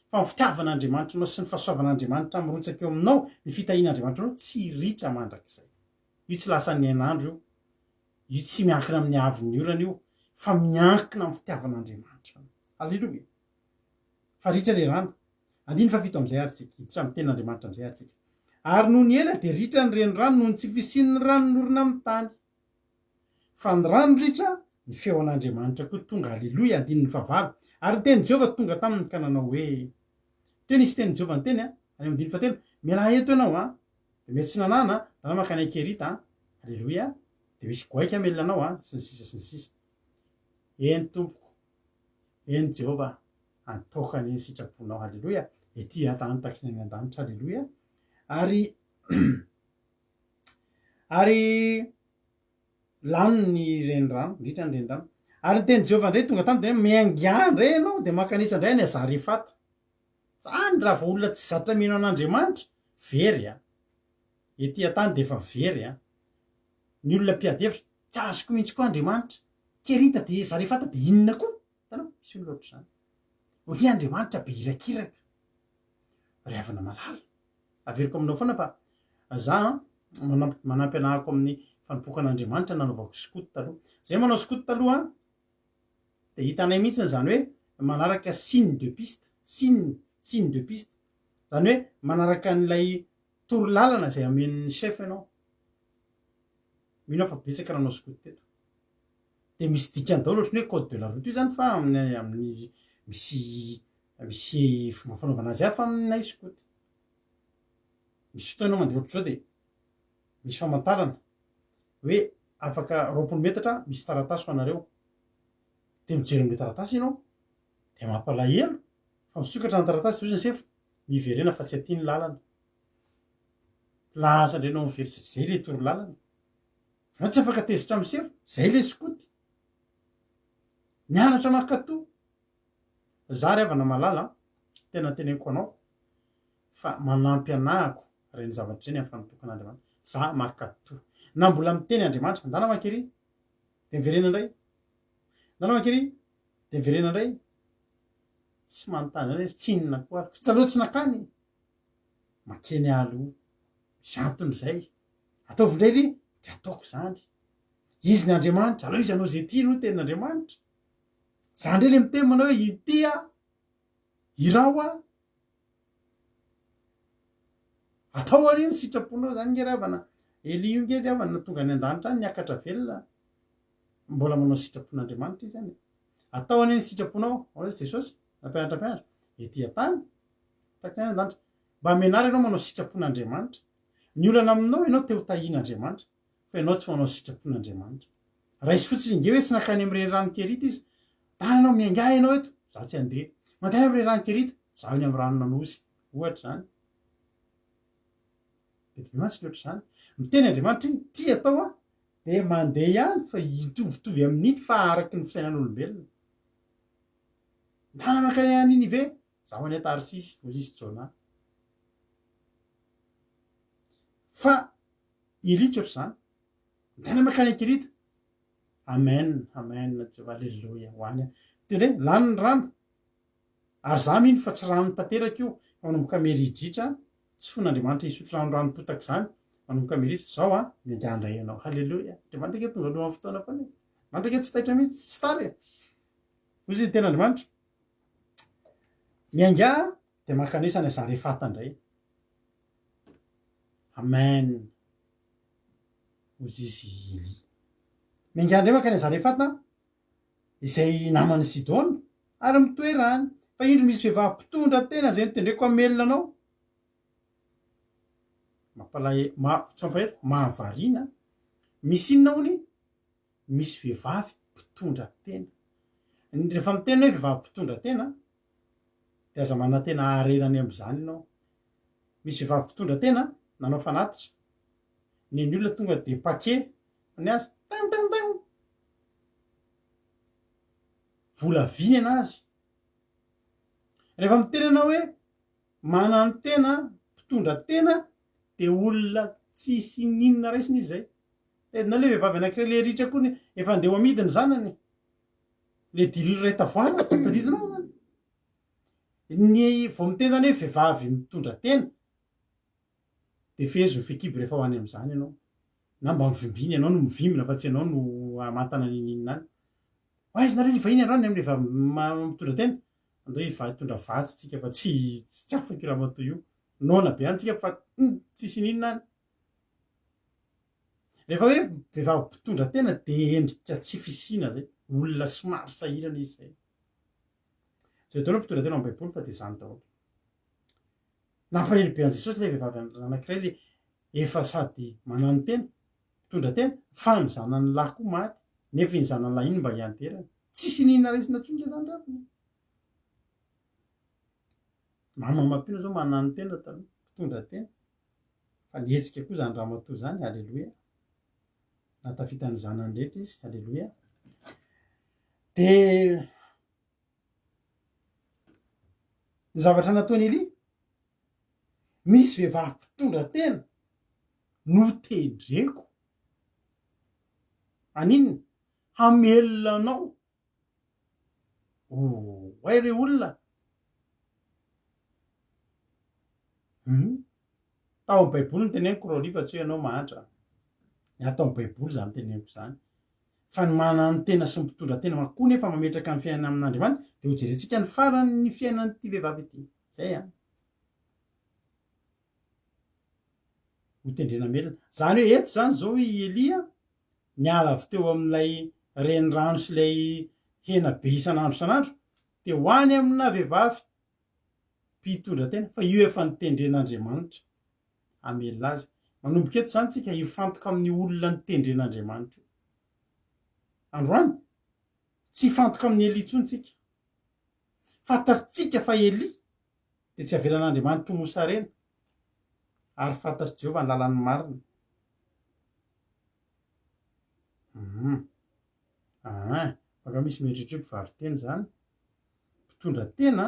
Fa ny fitiavan'Andriamanitra anao sy ny fahasoavan'Andriamanitra mirotsaka eo aminao, ny fitahian'Andriamanitra anao tsy ritra mandrakizay. Io tsy lasan'ny hainandro io. Io tsy miankina amin'ny haavon'ny orana io, fa miankina amin'ny fitiavan'Andriamanitra anao. Aleloia! Fa ritra ilay rano. Andininy fahafito amin'izay ary tsika. Hiditra amin'ny tenin'Andriamanitra amin'izay ary tsika. Ary nony ela dia ritra ny renirano noho ny tsy fisian'ny ranonorina amin'ny tany. Fa ny rano ritra, ny feon'Andriamanitra koa tonga. Aleloia! Andininy fahavalo. Ary ny tenin'i Jehovah tonga taminy ka nanao hoe. Teo nisy tenin'i Jehovah niteny an, any amin'ny andininy fahatelo, Mialà eto ianao an, dia miatsinanana an, ndana mankany Kerita an, Aleloia, dia misy goaika hamelona anao an, sy ny sisa sy ny sisa. Eny tompoko, eny Jehovah, ataoko anie ny sitraponao, Aleloia, ety an-tany tahaka ny any an-danitra, Aleloia. Ary ary Lany ny renirano, ritra ny renirano. Ary ny tenin'i Jehovah indray tonga tamiko dia hoe, Miaingà indray ianao, dia mankanesa indray any Zarefata. Izany raha vao olona tsy zatra mino an'Andriamanitra, very an! Ety an-tany dia efa very an! Ny olona mpiady hevitra, tsy azoko mihitsy koa Andriamanitra. Kerita dia Zarefata dia inona koa? Hitanao? Misy olona ohatr'izany. Ohatran'ny hoe Andriamanitra be irakiraka. Ry havana malala, averiko aminao foana fa za an, manampy manampy anahako amin'ny fanompoako an'Andriamanitra nanaovako skoto taloha. Zay manao skoto taloha an, dia hitanay mihitsy izany hoe manaraka signe de piste, signe, signe de piste. Izany hoe manaraka an'ilay torolalana izay amen'ny chef ianao. Mino aho fa betsaka nanao skoto teto. Dia misy dikany daholo ohatran'ny hoe code de la route io izany fa amin'ny amin'ny misy Misy fomba fanaovana azy hafa aminay skoto. Misy fotoana ianao mandeha ohatr'izao dia misy famantarana hoe afaka 20 metatra misy taratasy ho anareo. Dia mijery amin'ilay taratasy ianao dia mampalahelo fa misokatra ny taratasy dia hoy ny sefo miverena fa tsy aty ny lalana. Lasa indray ianao miverina satria izay ilay toro lalana. Ianao tsy afaka tezitra amin'ny sefo, izay ilay skoto. Mianatra mankatò. Za ry havana malala a, tena teneniko anao fa manampy anahako reny zavatra ireny amin'ny fanompoako an'Andriamanitra. Za mankatò. Na mbola miteny Andriamanitra, ndana mankery, dia miverena indray. Ndana mankery, dia miverena indray. Tsy manontany zany hoe tsinona koa ary. Taloha tsy nakany. Makeny aloha. Misy antony izay. Ataovy indray ry, dia ataoko izany. Izy ny Andriamanitra, aleo izy hanao izay tiany hoy ny tenin'Andriamanitra. Za ndray le miteny manao hoe ity aho, iraho aho. Atao anie ny sitraponao zany nge ry havana. Elia io nge ry havana tonga any an-danitra any niakatra velona. Mbola manao sitrapon'Andriamanitra izy any. Atao anie ny sitraponao, hoy Jesosy, nampianatra mpianatra, ety an-tany, tahaka ny any an-danitra. Mba mianara ianao manao sitrapon'Andriamanitra. Ny olana aminao ianao te ho tahian'Andriamanitra. fa ianao tsy manao sitrapon'Andriamanitra. Raiso fotsiny nge hoe tsy nankany amin'ny renirano Kerita izy. Dana ianao miaingaha ianao eto, za tsy handeha. Mandeha any amin'ny renirano Kerita, za eny amin'ny ranon'Anosy. Ohatra izany. Be dia be mantsy ny ohatr'izany. Miteny Andriamanitra hoe ity atao an, dia mandeha ihany fa hitovitovy amin'iny fa araky ny fisainan'olombelona. Ndana mankany any Ninive, za ho any Tarsisy, hoy izy Jona. Fa Elia tsy ohatr'izany. Tena mankany an-kirita. Amen, amen, Jehovah, aleloia, ho any aho. Tena hoe lany ny rano. Ary za mino fa tsy rano tanteraka io, fa manomboka meridritra, tsy fon'Andriamanitra hisotro rano ranom-potaka izany, manomboka meridritra. Zao an, miainga indray ianao. Haleloia. Andriamanitra ange tonga alohan'ny fotoana foana e. Andriamanitra ange tsy taitra mihitsy, tsy tara e. Hoy izy ny tenin'Andriamanitra. Miainga dia mankanesa any Zarefata indray. Amen hozy izy Elia. Miainga indray mankany Zarefata izay naman'i Sidona ary mitoera any. Fa indro misy vehivavy mpitondra tena izay notendreko hamelona anao. Mampalahelo, ma, tsy mampalahelo, mahavariana. Misy inona hono? Misy vehivavy mpitondra tena. Rehefa miteny hoe vehivavy mpitondra tena dia aza manantena harena any amin'izany ianao. Misy vehivavy mpitondra tena nanao fanatitra, ny ny olona tonga dia paquet ny azy, tin tin tin! Vola vy ny anazy. Rehefa miteny ianao hoe manantena mpitondra tena dia olona tsisy n'inona raisina izy izay. Tedinao le vehivavy anankiray le ritra koa ny efa andeha ho amidy ny zanany. Le diloilo iray tavoara, tadidinao zany? Ny vao miteny zany hoe vehivavy mitondra tena de fehezo ny fehikibo rehefa ho any amin'izany ianao. Na mba mivimbina, ianao no mivimbina fa tsy ianao no hamantana n'inon'inona any. Ho aiza nareo ny vahiny androany amin'ny vehivavy mitondra tena? Andao hitondra vatsy tsika fa tsy tsy afaka io ramatoa io. Noana be any tsika fa tsisy n'inona any. Rehefa hoe vehivavy mpitondra tena dia endrika tsy fisiana zay, olona somary sahirana izy zay. Zay daholo mpitondra tena ao am-baiboly fa dia zany daholo. Nampalahelo be an'i Jesosy ilay vehivavy anankiray ilay efa sady mananotena, mpitondra tena, fa ny zanany lahy koa maty, nefa iny zanany lahy iny mba hianterany. Tsisy iniana raisina intsony nge zany ry havana e. Mama mampino zao mananotena taloha, mpitondra tena. Fa nihetsika koa zany ramatoa zany, aleloia. Nahatafita ny zanany rehetra izy, aleloia. Dia ny zavatra nataon'i Elia, misy vehivavy mpitondra tena notendreko. Haninona? Hamelona anao. Oay re olona! Hum. Tao amin'ny baiboly no teneniko Rolly fa tsy hoe ianao mahantra. Ny ato amin'ny baiboly izany teneniko izany. Fa ny mananotena sy ny mpitondra tena manko koa nefa mametraka ny fiainana amin'Andriamanitra dia ho jerentsika ny faran'ny fiainan'ity vehivavy ity. Izay an. Ho tendrena hamelona. Izany hoe eto izany izao i Elia niala avy teo amin'ilay renirano sy ilay hena be isan'andro isan'andro dia ho any amina vehivavy mpitondra tena fa io efa notendren'Andriamanitra hamelona azy. Manomboka eto izany tsika hifantoka amin'ny olona notendren'Andriamanitra io. Androany, tsy hifantoka amin'i Elia intsony tsika. Fantatsika fa Elia dia tsy avelan'Andriamanitra ho mosarena, ary fantatr'i Jehovah ny lalan'ny marina. Hum. Aa, fa misy mieritreritra hoe mpivaro-tena izany. Mpitondra tena,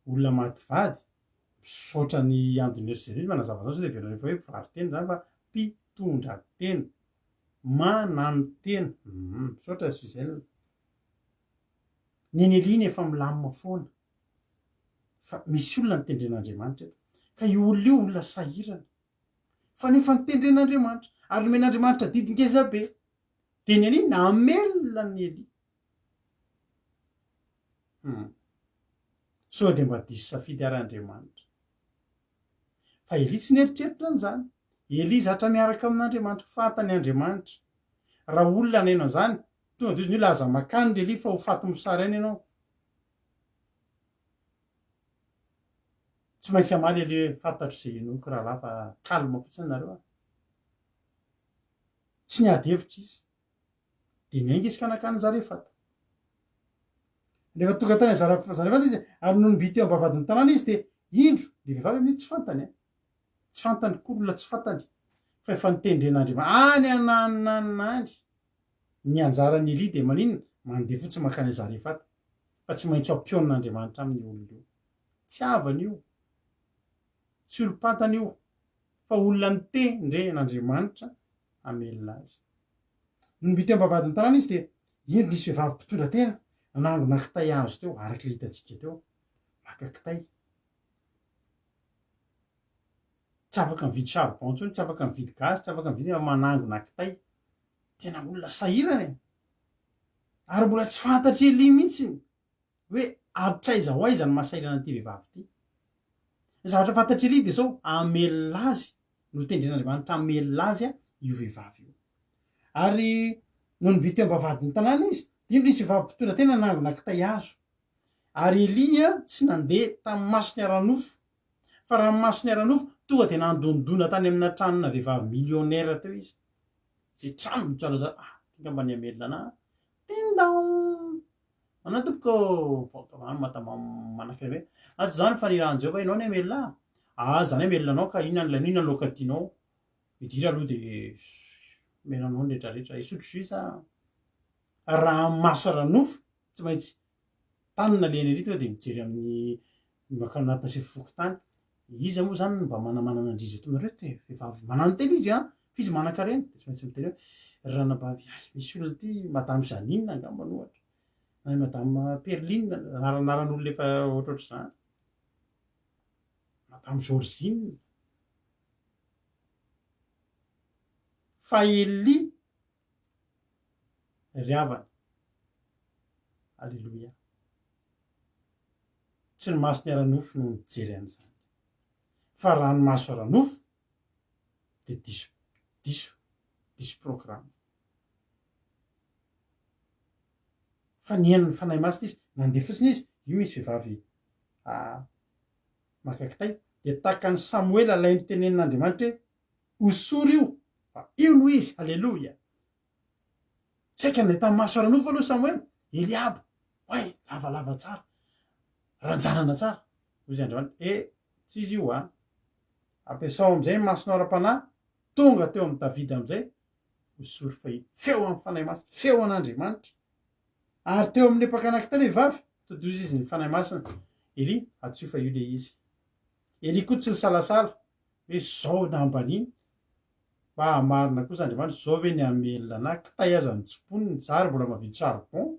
olona maty vady, misaotra an'i Andoneo sy Jeremia manazava an'izany sao dia heverina rehefa hoe mpivaro-tena izany fa mpitondra tena, manano-tena. Hum, misaotra Suzelle. Ny Nelina efa milamina foana. Fa misy olona notendren'Andriamanitra eto. Ka io olona io olona sahirana. Fa nefa notendren'Andriamanitra. Ary nomen'Andriamanitra didy ngeza be. Dia ny an'iny namelona an'i Elia. Hum. Sao dia mba diso safidy ary Andriamanitra. Fa Elia tsy nieritreritra an'izany. Elia zatra miaraka amin'Andriamanitra. Fantany Andriamanitra. Raha olona naino an'izany, tonga dia hozy ny olona aza makany ry Elia fa ho faty mosary any ianao. Tsy maintsy hamaly Elia hoe fantatro izay inoako rahalahy fa calme fotsiny nareo a. Tsy niady hevitra izy. Dia niainga izy ka nankany Zarefata. Rehefa tonga tany Zarefata izy, ary nony mby teo am-bavahadin'ny tanàna izy, dia indro, ilay vehivavy amin'io tsy fantany an. Tsy fantany koa olona tsy fantany, fa efa notendren'Andriamanitra any ananana any. Ny anjaran'i Elia dia maninona? Mandeha fotsiny mankany Zarefata. Fa tsy maintsy ho ampionon'Andriamanitra aminy io olona io. Tsy havany io. Tsy olom-pantany io. Fa olona notendren'Andriamanitra hamelona azy. Nony mby teo am-bavahadin'ny tanàna izy dia indro nisy vehivavy mpitondra tena nanangona kitay hazo teo, araka ilay hitantsika teo. Maka kitay. Tsy afaka mividy charbon intsony, tsy afaka mividy gaz, tsy afaka mividy fa manangona kitay. Tena olona sahirana e! Ary mbola tsy fantatr'i Elia mihitsy hoe hatraiza ho aiza ny maha sahirana an'ity vehivavy ity. Ny zavatra fantatr'i Elia dia izao, hamelona azy, notendren'Andriamanitra hamelona azy io vehivavy io. Ary nony mby teo am-bavahadin'ny tanàna izy, dia indro nisy vehivavy mpitondra tena nanangona kitay hazo. Ary Elia tsy nandeha tamin'ny masony ara-nofo, fa raha ny masony ara-nofo, tonga dia nandondona tany amina tranona vehivavy millionnaire teo izy. Izay trano mitsalazala, ah, ity angamba ny hamelona anah. Ding dong! Manao tompoko ô! Vaoka any madama manankarena hoe, ah tsy zany fa nirahan'i Jehovah ianao anie hamelona ahy. Ah zany hamelona anao ka inona no ilainao, inona ny laoka tianao? Midira aloha dia omena anao ny retraretra, hisotro jus sa? Raha maso ara-nofo tsy maintsy tanana le ery tonga dia mijery amin'ny mankany anatina sefo fokontany. Iza moa zany no mba manamanana indrindra eto aminareo eto e? Vehivavy mananontena izy an, fa izy manankarena. Dia tsy maintsy miteny hoe ry ranabavy, hay misy olona ity madame Jeannine angambany ohatra, na i madame Perline, anaranaran'olona efa ohatrohatr'izany. Madame Georgine. Fa Elia ry havana. Aleloia. Tsy ny masony ara-nofo no nijery an'izany. Fa raha ny maso ara-nofo dia diso, diso, diso programme. Fa nihaino ny Fanahy Masina izy, nandeha fotsiny izy, io misy vehivavy maka kitay. Dia takan'i Samoela ilay notenenin'Andriamanitra hoe, Hosory io, fa io no izy! Haleloia! Tsy haika nahita maso ara-nofo aloha Samoela. Eliaba, oay, lavalava tsara, ranjanana tsara. Hoy izy Andriamanitra, E, tsy izy io an! Ampiasao amin'izay ny masonao ara-panahy, tonga teo amin'i Davida amin'izay, hosory fa io. Feo amin'ny Fanahy Masina, feo an'Andriamanitra. Ary teo amin'ny lepaka anankiray ilay vehivavy, todoza izy ny Fanahy Masina. Elia, antsoy fa io ilay izy. Elia koa tsy nisalasala hoe zao nambaniny, mba hamarina kosa Andriamanitra, zao ve ny hamelona anah, kitay aza no tsimponiny, za ary mbola mavidy charbon.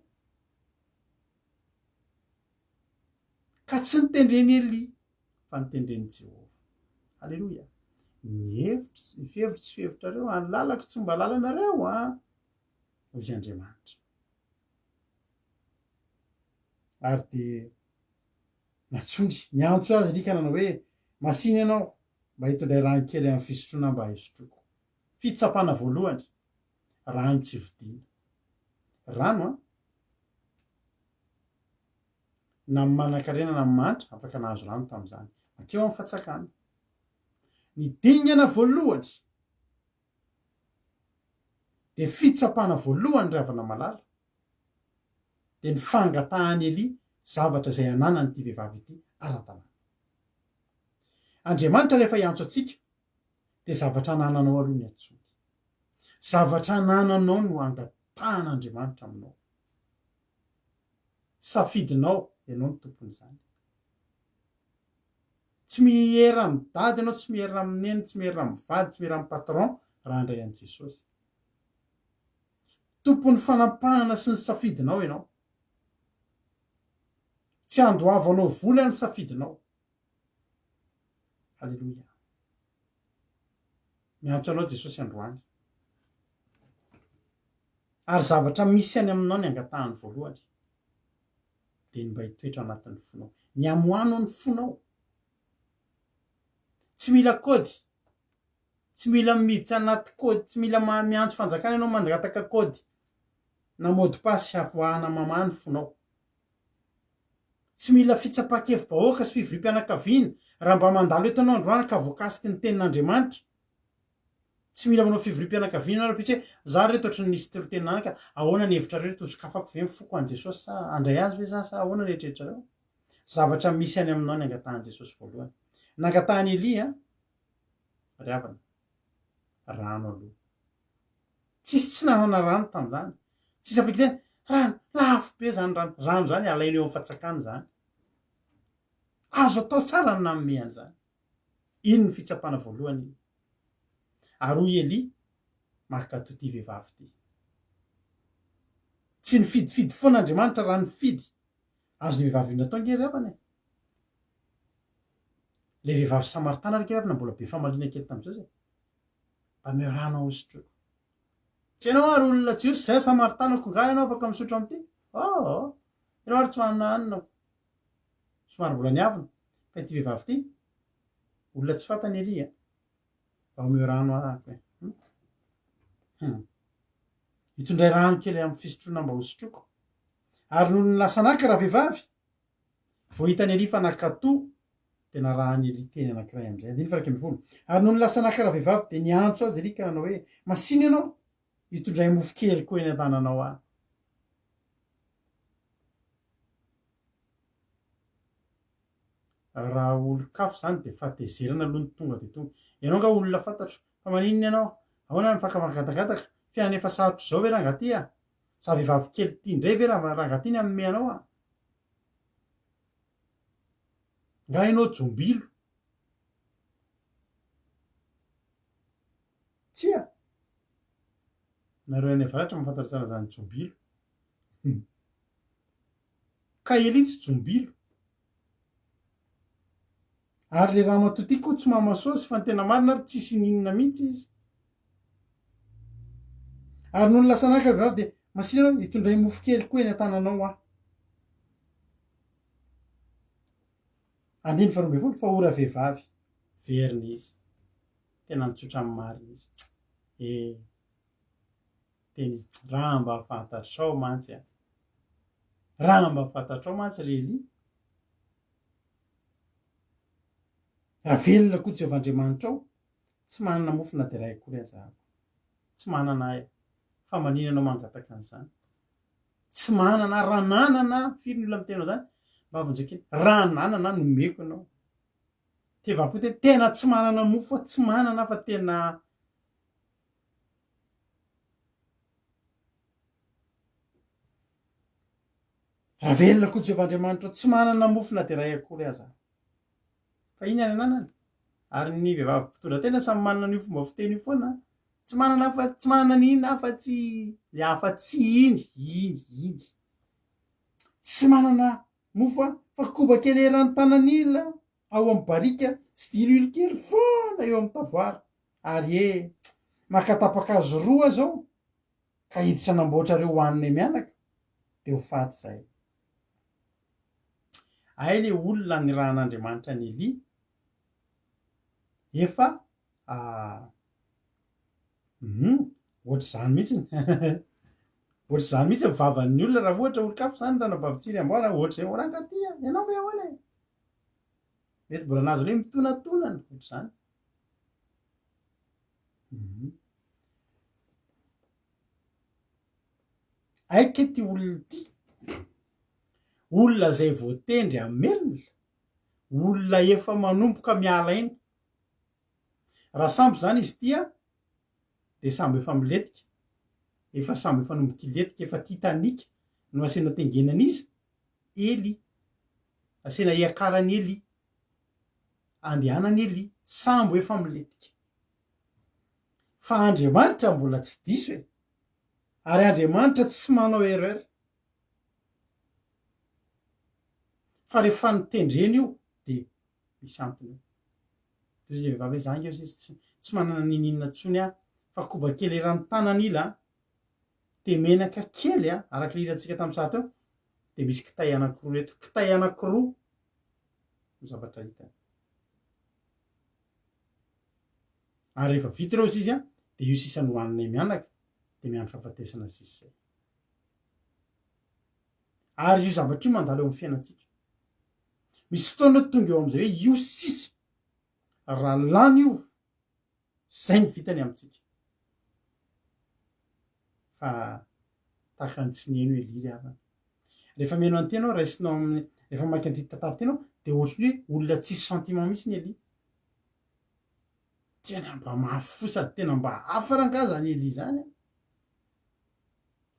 Ka tsy nitendren'i Elia, fa nitendren'i Jehovah. Aleloia. Ny hevitro, ny fihevitro tsy fihevitrareo, ny lalako tsy mba lalanareo an! Hoy izy Andriamanitra. Ary dia nantsoiny, niantso azy Elia ka nanao hoe, Masìna ianao, mba hitondray rano kely amin'ny fisotroana mba hisotroako. Fitsapana voalohany, rano tsy vidiana. Rano an! Na ny manankarena na ny mahantra afaka nahazo rano tamin'izany. Mankeo amin'ny fatsakana. Ny dingana voalohany dia fitsapana voalohany ry havana malala dia ny fangatahan'i Elia zavatra izay ananan'ity vehivavy ity ara-dalàna. Andriamanitra rehefa hiantso antsika dia zavatra anananao aloha ny antsoiny. Zavatra anananao no angatahan'Andriamanitra aminao. Safidinao, ianao no tompon'izany. Tsy miera amin'i dada ianao, tsy miera amin'i neny, tsy miera amin'ny vady, tsy miera amin'ny patron raha handray an'i Jesosy. Tompon'ny fanampahana sy ny safidinao ianao. Tsy andoavanao vola ny safidinao. Haleloia. Miantso anao Jesosy androany. Ary zavatra misy any aminao ny angatahany voalohany dia ny mba hitoetra anatin'ny fonao. Ny hamoano ny fonao. Tsy mila kôdy. Tsy mila miditra anaty kôdy, tsy mila miantso fanjakana ianao mangataka kôdy na mot de passe havoahana mamaha ny fonao. Tsy mila fitsapan-kevi-bahoaka sy fivoriam-pianakaviana raha mba mandalo eto ianao androany ka voakasiky ny tenin'Andriamanitra. Tsy mila manao fivoriam-pianakaviana ianao rahampitso hoe, za ry reto ohatran'ny nisy toriteny nana ka ahoana ny hevitrareo reto, hosokafako ve ny foko an'i Jesosy sa handray azy ve za sa ahoana ny eritreritrareo? Zavatra misy any aminao ny angatahan'i Jesosy voalohany. Nangatahan'i Elia ry havana, rano aloha. Tsisy tsy nanana rano tamin'izany. Tsisy afaka hiteny, rano, lafo be izany rano. Rano izany alaina eo amin'ny fatsakana izany. Azo atao tsara ny nanome an'izany. Iny ny fitsapana voalohany iny. Ary hoy Elia, Mankatò ity vehivavy ity. Tsy nifidifidy foana Andriamanitra raha nifidy. Azon'io vehivavy io natao ange ry havana e. Ilay vehivavy samaritana ry havana mbola be famaliana kely tamin'izay zay. Mba omeo rano aho hosotroiko. Tsy ianao ary olona jiosy zay samaritana ko nga ianao afaka misotro amin'ity? Oh, ianao ary tsy manana hanina. Somary mbola niavona. Fa ity vehivavy ity, olona tsy fantany Elia. Mba omeo rano aho e. Hmm? Hmm. Hitondray rano kely amin'ny fisotroana mba hosotroiko. Ary nony lasa naka ravehivavy, Vao hitan'i Elia fa nankatò, dia narahan'i Elia teny anankiray amin'izay. Andininy faha 11. Ary nony lasa naka ravehivavy, dia niantso azy Elia ka nanao hoe, Masìna ianao, hitondray mofo kely koa eny an-tananao aho. Raha olon-kafa izany dia fahatezerana aloha no tonga dia tonga. Ianao angaha olona fantatro, fa maninona ianao? Ahoana ny fankavangatakataka? Fiainana efa sarotra izao ve rangaha ty a? Za vehivavy kely ty indray ve rangaha ty ny hanome anao a? Nga ianao jombilo? Tsia! Nareo any avaratra mahafantatra tsara zany jombilo. Ka Elia tsy jombilo. Ary le ramatoa ty koa tsy mama sôsy fa ny tena marina ary tsisy ininona mihitsy izy. Ary nony lasa naka ry vehivavy dia masina ianao hitondray mofo kely koa eny an-tananao aho. Andininy faharoa ambin'ny folo fa ora vehivavy verina izy. Tena nitsotra amin'ny marina izy. Eh, tena izy. Raha mba fantatrao mantsy a. Raha mba fantatrao mantsy ry Elia. Raha velona koa Jehovah Andriamanitrao, tsy manana mofo na dia iray akory aza aho. Tsy manana ahy. Fa maninona ianao mangataka an'izany? Tsy manana aho. Raha nanana aho, firy ny olona miteny an'izany? Mba vonjeo kely. Raha nanana aho, nomeko ianao. Teva koa tena, tena tsy manana mofo aho, tsy manana aho fa tena Raha velona koa Jehovah Andriamanitra, tsy manana mofo na dia iray akory aza aho. Fa inona ny ananany? Ary ny vehivavy mpitondra tena samy manana an'io fomba fiteny io foana. Tsy manana afa tsy manana n'inona afa-tsy le afa-tsy iny, iny, iny. Tsy manana mofo aho fa koba kely eran'ny tanan'ila ao amin'ny barika sy diloilo kely foana eo amin'ny tavoara. Ary e, maka tapa-kazo roa zao ka hiditra hanamboatra ireo hohaninay mianaka dia ho faty izahay. Hay le olona nirahan'Andriamanitra an'i Elia efa hum ohatr'izany mihitsy ohatr'izany mihitsy ny vavan'ny olona raha ohatra olon-kafa izany ranabavy Tsiry amboara ohatr'izay ô rangahy ty a, ianao ve ahoana e? Mety mbola nahazo ny hoe mitonatonana ohatr'izany. Hum. Aika ity olona ity, olona izay voatendry hamelona, olona efa manomboka miala aina. Raha sambo izany izy ity an, dia sambo efa milentika, efa sambo efa nomboka hilentika, efa Titanic no asiana tengenan'iza? Elia. Asiana hiakaran'i Elia, andehanan'i Elia, sambo efa milentika. Fa Andriamanitra mbola tsy diso e! Ary Andriamanitra tsy manao erreur. Fa rehefa notendrena io dia misy antony io. Toy izay vehivavy hoe za ange hozy izy tsy tsy manana ninininona intsony aho fa koba kely eran'ny tanana ila dia menaka kely a, araka ilay hitantsika tamin'ny sary teo, dia misy kitay anankiroa eto. Kitay anankiroa no zavatra hitany. Ary rehefa vita ireo izy an, dia io sisa nohaninay mianaka, dia miandry fahafatesana sisa izay. Ary io zavatra io mandalo eo amin'ny fiainantsika. Misy fotoana tonga eo amin'izay hoe io sisa, raha lany io, izay ny vitany amintsika. Fa tahaka ny tsy nihaino Elia ry havana. Rehefa mihaino an'ity ianao, raisinao amin'ny, rehefa mamaky an'ity tantara ity ianao, dia ohatran'ny hoe olona tsisy sentiment mihitsy ny Elia. Tena mba mafy fo sady tena mba hafa rangaha zany Elia zany a!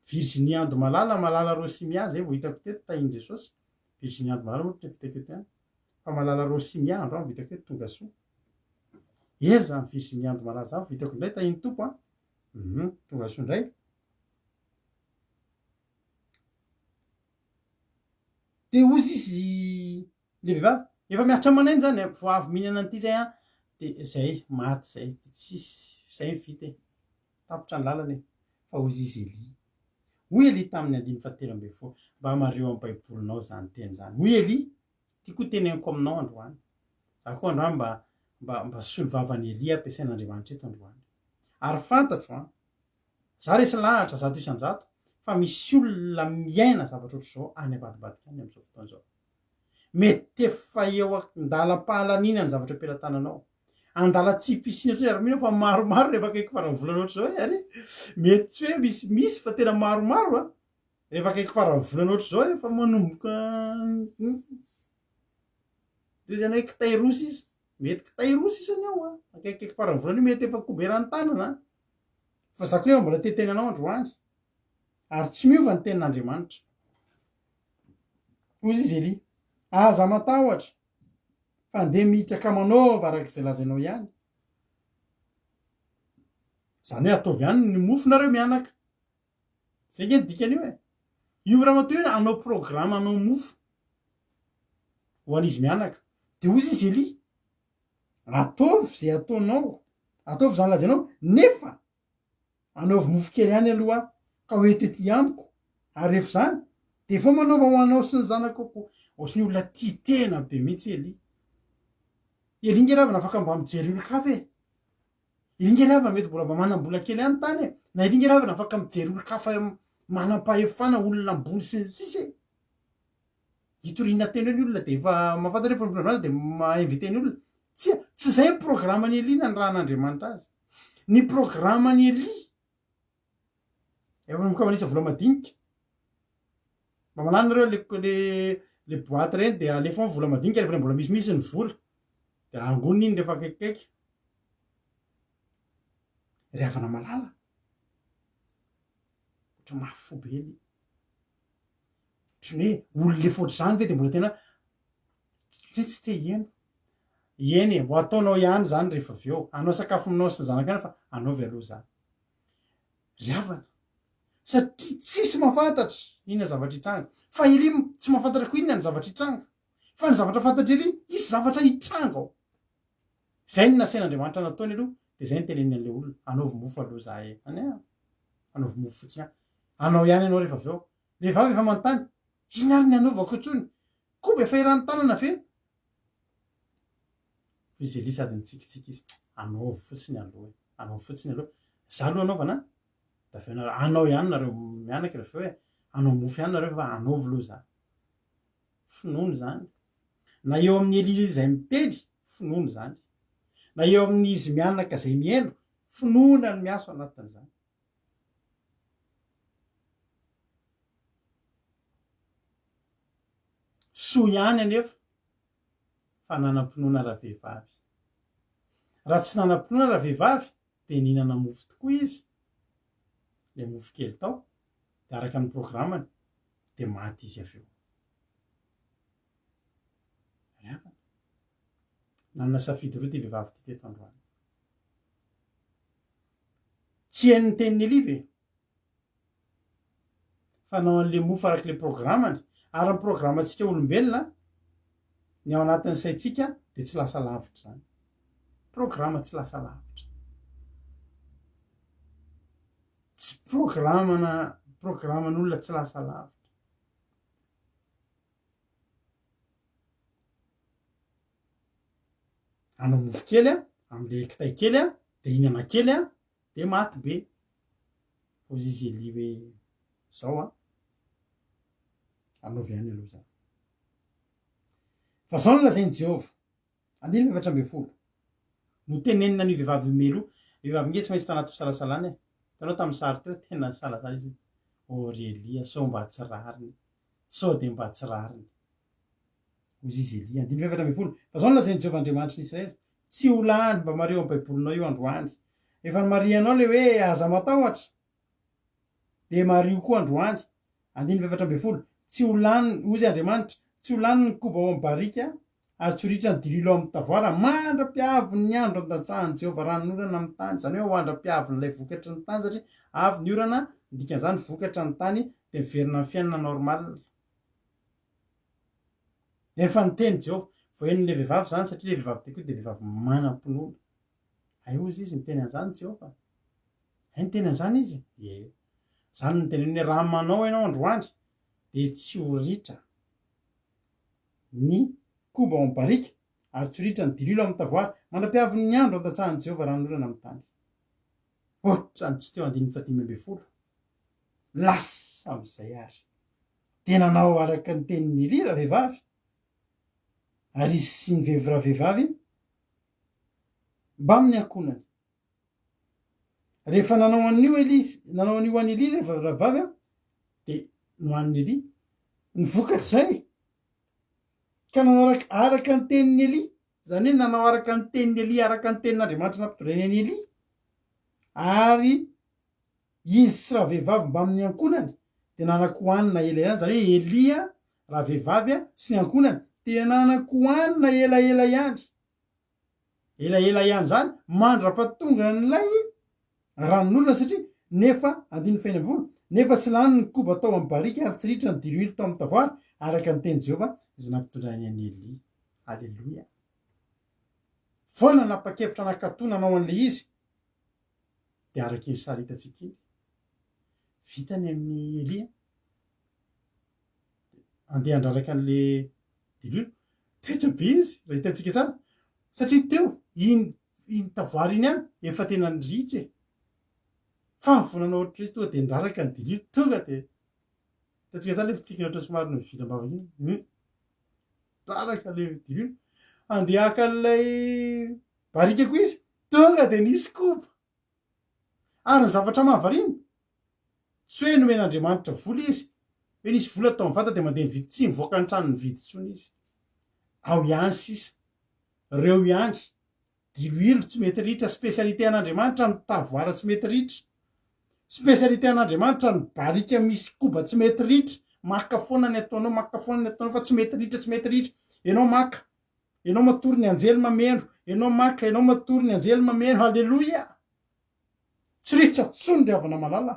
Virginie Ando Malala, Malala Rosimia zay vao hitako teto tahin'i Jesosy. Virginie Ando Malala moa tena hitako eto ihany. Fa Malala Rosimia androany vao hitako eto tonga soa. Hery zany Virginie Ando Malala zany vao hitako indray tahin'ny Tompo a! Hum, tonga soa indray. Dia hozy izy Le vehivavy, efa mihatra aman'aina zany e, vao avy mihinana an'ity zay an, de zay, maty zay, de tsisy, zay ny vita e, tapitra ny lalana e, fa hozy izy Elia. Hoy Elia tamin'ny andininy fahatelo ambin'ny folo, mba mariho amin'ny baibolinao izany teny izany. Hoy Elia, ty koa teneniko aminao androany, za koa androany mba, mba, mba solovavan'i Elia ampiasain'Andriamanitra eto androany. Ary fantatro an, za resy lahatra 100% fa misy olona miaina zavatra ohatr'izao any ambadimbadika any amin'izao fotoana izao. Mety efa eo an-dalam-pahalaniana ny zavatra am-pelatananao. An-dalan-tsy-fisiana intsony ary mino aho fa maromaro rehefa akaiky faran'ny volana ohatr'izao e, ary mety tsy hoe misy misy fa tena maromaro a. Rehefa akaiky faran'ny volana ohatr'izao efa manomboka toy izany hoe kitay roa sisa. Mety kitay roa sisa ny ao a. Akaikikaiky faran'ny volana io mety efa koba eran'ny tanana. Fa za koa nefa mbola te hiteny anao androany. Ary tsy miova ny tenin'Andriamanitra. Hoy izy Elia, Aza matahotra, fa ndeha mihitraka manaova araka izay lazainao ihany. Izany hoe ataovy ihany ny mofonareo mianaka. Izay nge ny dikan'io e. Io ramatoa io hanao programa hanao mofo ho an'izy mianaka. Dia hoy izy Elia, ataovy izay ataonao, ataovy izany lazainao, nefa Anaovy mofo kely ihany aloha ka ho ento ety amiko, ary rehefa izany, dia vao manaova ho anao sy ny zanakao koa. Ohatry ny olona tia tena be mihitsy Elia. Elia nge ravana afaka mba mijery olon-kafa e. Elia nge ravana mety mbola mba manam-bola kely ihany tany e. Na Elia nge ravana afaka mijery olon-kafa manam-pahefana, olona ambony sy ny sisa e. Hitoriana teny eo ny olona dia efa mahafantatra hoe mpanompon'Andriamanitra dia ma-inviter ny olona. Tsia, tsy izay ny programan'i Elia nanirahan'Andriamanitra azy. Ny programan'i Elia, efa manomboka manisa vola madinika. Mba manana nareo le le le boite ireny dia alefa ao ny vola madinika rehefa mbola misimisy ny vola. Dia angonina iny rehefa akaikikaiky. Ry havana malala, ohatra mafy fo be Elia. Ohatran'ny hoe olona efa ohatr'izany ve dia mbola tena hoe tsy te hihaino. Eny e, ho ataonao ihany izany rehefa avy eo. Hanao sakafo aminao sy ny zanakao ihany fa anaovy aloha izany. Ry havana, satria tsisy mahafantatra inona zavatra hitranga. Fa Elia tsy mahafantatra koa inona ny zavatra hitranga. Fa ny zavatra fantatr'i Elia, hisy zavatra hitranga ao. Izay no nasain'Andriamanitra nataony aloha, dia izay no teneniny an'ilay olona, anaovy mofo aloha za e. Any an, anaovy mofo fotsiny ihany. Anao ihany ianao rehefa avy eo. Vehivavy efa manontany, inona ary ny hanaovako intsony? Koba efa eran'ny tanana ve? Hoy izy Elia sady nitsikitsiky izy, anaovy fotsiny aloha e, anaovy fotsiny aloha. Za aloha anaovana an, dia avy eo nareo, anao ihany nareo mianaka rehefa avy eo e, anao mofo ihany nareo fa anaovy aloha za. Finoana izany. Na eo amin'i Elia izay miteny, finoana izany. Na eo amin'izy mianaka izay mihaino, finoana no miasa ao anatin'izany. Soa ihany anefa fa nanam-pinoana ravehivavy. Raha tsy nanam-pinoana ravehivavy dia nihinana mofo tokoa izy, ilay mofo kely tao, dia araka ny programany dia maty izy avy eo. Ry havana, nanana safidy roa ity vehivavy ity teto androany. Tsy hain'ny tenin'i Elia ve? Fa hanao an'ilay mofo araka ilay programany. Ary ny programantsika olombelona, ny ao anatin'ny saintsika dia tsy lasa lavitra izany. Programa tsy lasa lavitra. Tsy programana, programan'olona tsy lasa lavitra. Hanao mofo kely amin'ilay kitay kely dia hihinana kely dia maty be. Hoy izy Elia hoe zao an, anaovy ihany aloha izany. Fa zao no lazain'i Jehovah, andininy 14, notenenina an'io vehivavy io mialoha, vehivavy nge tsy maintsy tanaty fisalasalana e, hitanao tamin'ny sary teo, tena nisalasala izy hoe, ô ry Elia, sao mba tsy rariny, sao dia mba tsy rariny. Hoy izy Elia, andininy 14, Fa izao no lazain'i Jehovah Andriamanitry ny Israely, Tsy ho lany, mba mariho amin'ny Baibolinao io androany. Efa nomarihanao ilay hoe aza matahotra? Dia mariho koa androany. Andininy 14, Tsy ho lany, hoy izy Andriamanitra, tsy ho lany ny koba ao amin'ny barika, ary tsy ho ritra ny diloilo ao amin'ny tavoara, mandra-piavin'ny andro andatsahan'i Jehovah ranonorana amin'ny tany. Izany hoe ho andra-piavin'ilay vokatry ny tany, satria avy ny orana, ny dikan'izany vokatra ny tany, dia miverina amin'ny fiainana normal. Efa niteny Jehovah. Vao henon'ilay vehivavy izany, satria ilay vehivavy ity koa dia vehivavy manam-pinoana. Hay hozy izy, niteny an'izany Jehovah. Hay niteny an'izany izy? Ie. Izany no niteneniny hoe raha manao ianao androany, dia tsy ho ritra ny koba ao amin'ny barika, ary tsy ho ritra ny diloilo amin'ny tavoara, mandra-piavin'ny andro handatsahan'i Jehovah ranonorana amin'ny tany. Ohatran'ny tsy teo andininy fahadimy ambin'ny folo. Lasa amin'izay ary. Dia nanao araka ny tenin'i Elia ravehivavy, ary izy sy ny vehivy ravehivavy mbamin'ny ankohonany. Rehefa nanao an'io Elia, nanao an'io ho an'i Elia ilay ravehivavy, dia nohanin'i Elia. Ny vokatr'izay, ka nanao araka, araka ny tenin'i Elia, izany hoe nanao araka ny tenin'i Elia, araka ny tenin'Andriamanitra nampitondrainy an'i Elia, ary Izy sy ravehivavy mbamin'ny ankohonany dia nanan-kohanina ela ihany, izany hoe Elia, ravehivavy, sy ny ankohonany dia nanan-kohanina elaela ihany. Elaela ihany izany mandra-pahatongan'ilay ranon'olona satria nefa, andininy fahenina ambin'ny folo, nefa tsy lany ny koba tao amin'ny barika ary tsy ritra ny diloilo tao amin'ny tavoara, araka ny tenin'i Jehovah izay nampitondrainy an'i Elia. Aleloia! Vao nanapa-kevitra nankatò nanao an'ilay izy, Dia araka iny sary hitantsika iny, vita ny an'i Elia, andeha handraraka an'le diloilo, taitra be izy raha hitantsika tsara, satria teo iny iny tavoara iny ihany efa tena niritra e, fa vao nanao ohatr'izay tonga dia niraraka ny diloilo, tonga dia hitantsika tsara ilay fitsikiny ohatra somary nivily am-bava iny, raraka le diloilo. handeha haka an'ilay barikako izy, tonga dia nisy koba. Ary ny zavatra mahavariana, tsy hoe nomen'Andriamanitra vola izy, hoe nisy vola tao amin'ny vata dia mandeha mividy, tsy mivoaka ny trano mividy intsony izy. Ao ihany sisa, reo ihany, diloilo tsy mety ritra, spécialité an'Andriamanitra ny tavoara tsy mety ritra, spécialité an'Andriamanitra ny barika misy koba tsy mety ritra, maka foana ny ataonao, maka foana ny ataonao fa tsy mety ritra, tsy mety ritra, ianao maka, Ianao matory ny anjely mameno, ianao maka, ianao matory ny anjely mameno, haleloia! Tsy ritra tsony ry havana malala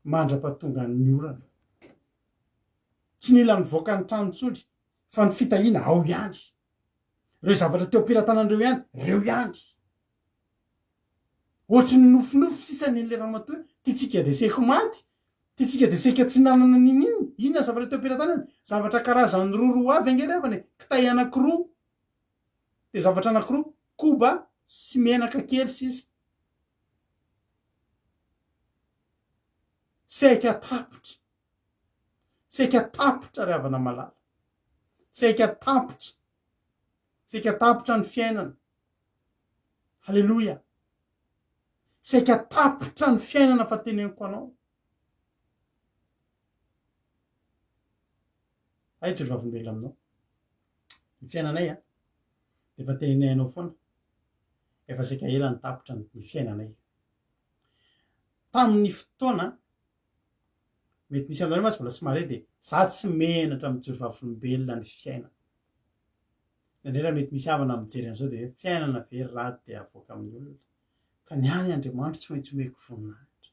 mandra-pahatongan'ny orana. Tsy nila nivoaka ny trano intsony fa ny fitahiana ao ihany. Ireo zavatra teo am-pelatanan'ireo ihany, ireo ihany. Ohatry ny nofinofy sisa ny an'ilay ramatoa hoe tiantsika dia seko maty, tiantsika dia seka tsy nanana n'inon'inona. Inona ny zavatra teo am-pelatanany? Zavatra karazany roroa avy ange ry havana e, kitay anankiroa, dia zavatra anankiroa, koba sy menaka kely sisa. Saika tapitra. Saika tapitra ry havana malala. Saika tapitra. Saika tapitra ny fiainana. Haleloia! Saika tapitra ny fiainana fa teneniko anao. Hay tsy vavolombelona aminao. Ny fiainanay a, dia efa teneninay anao foana. Efa saika ela ny tapitra ny fiainanay. Tamin'ny fotoana mety misy aminareo mantsy mbola tsy mahare dia za tsy menatra mijoro vavolombelona ny fiainana. Indraindray raha mety misy havana mijery an'izao dia hoe fiainana ve ry rado dia avoaka amin'ny olona? Ka ny ahy Andriamanitro tsy maintsy omeko voninahitra.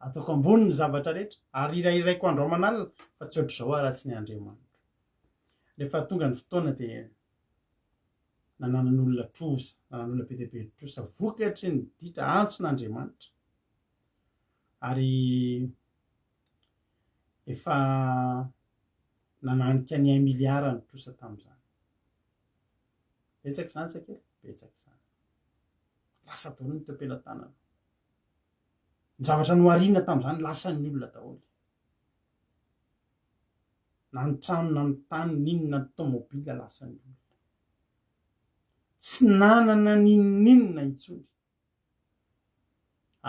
Ataoko ambony ny zavatra rehetra ary hirahiraiko andro aman'alina fa tsy ohatr'izao aho raha tsy ny Andriamanitro. Rehefa tonga ny fotoana dia nananan'olona trosa, nanan'olona be dia be trosa vokatry ny ditra antson'Andriamanitra. Ary efa nananika ny un milliard ny trosa tamin'izany. Betsaka izany sa kely? Betsaka izany. Lasa daholo ny teo am-pelatanana. Ny zavatra noharina tamin'izany lasan'ny olona daholo. Na ny trano na ny tany, n'inona ny tomobile lasan'ny olona. Tsy nanana n'inon'inona intsony.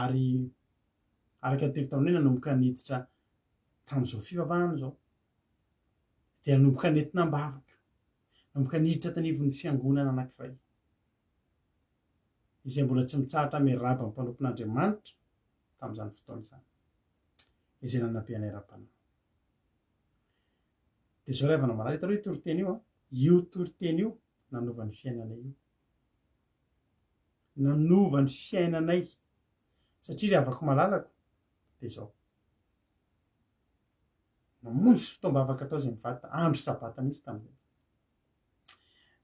Ary araka ny teny taminay nanomboka niditra tamin'izao fivavahana izao dia nanomboka nentina am-bavaka, nanomboka niditra tanivon'ny fiangonana anankiray izay mbola tsy mitsahatra miarahaba ny mpanompon'Andriamanitra tamin'izany fotoana izany, izay nanabe anay ara-panahy. Dia izao ry havana malala, hitanareo io toriteny io an, io toriteny io nanova ny fiainanay io. Nanova ny fiainanay satria ry havako malalako dia izao, namonjy fotoam-bavaka tao izay mivady andro sabata mihitsy tamin'izay.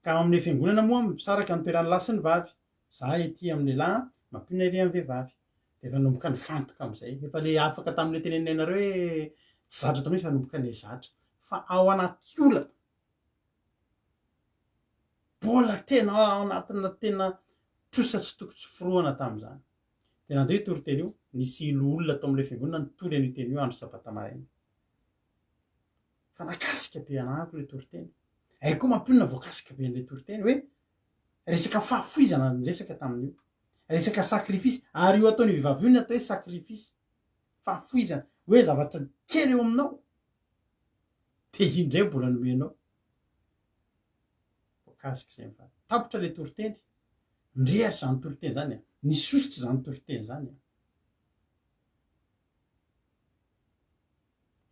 Ka ao amin'ilay fiangonana moa misaraka ny toeran'ny lahy sy ny vavy, za ety amin'ny lehilahy, mampionona ery amin'ny vehivavy. Dia efa nanomboka nifantoka amin'izay, efa le afaka tamin'ilay teneninay anareo hoe tsy zatra tao mihitsy fa nanomboka nihazatra. Fa ao anaty olana, Mbola tena ao anatina tena trosa tsy toko tsy forohana tamin'izany. Dia nandeha io toriteny io, nisy loholona tao amin'ilay fiangonana nitory an'io teny io andro sabata maraina. Fa nakasika be anahako ilay toriteny. Hay koa mampionona voakasika be an'ilay toriteny hoe resaka fahafoizana ny resaka tamin'io. Resaka sacrifice. Ary io ataon'io vehivavy io ny atao hoe sacrifice. Fahafoizana. Hoe zavatra kely eo aminao. Dia io indray mbola nomenao. Voakasika izay mivady. Tapitra ilay toriteny. Nirehatra izany toriteny izany an. Nisosotra izany toriteny izany an.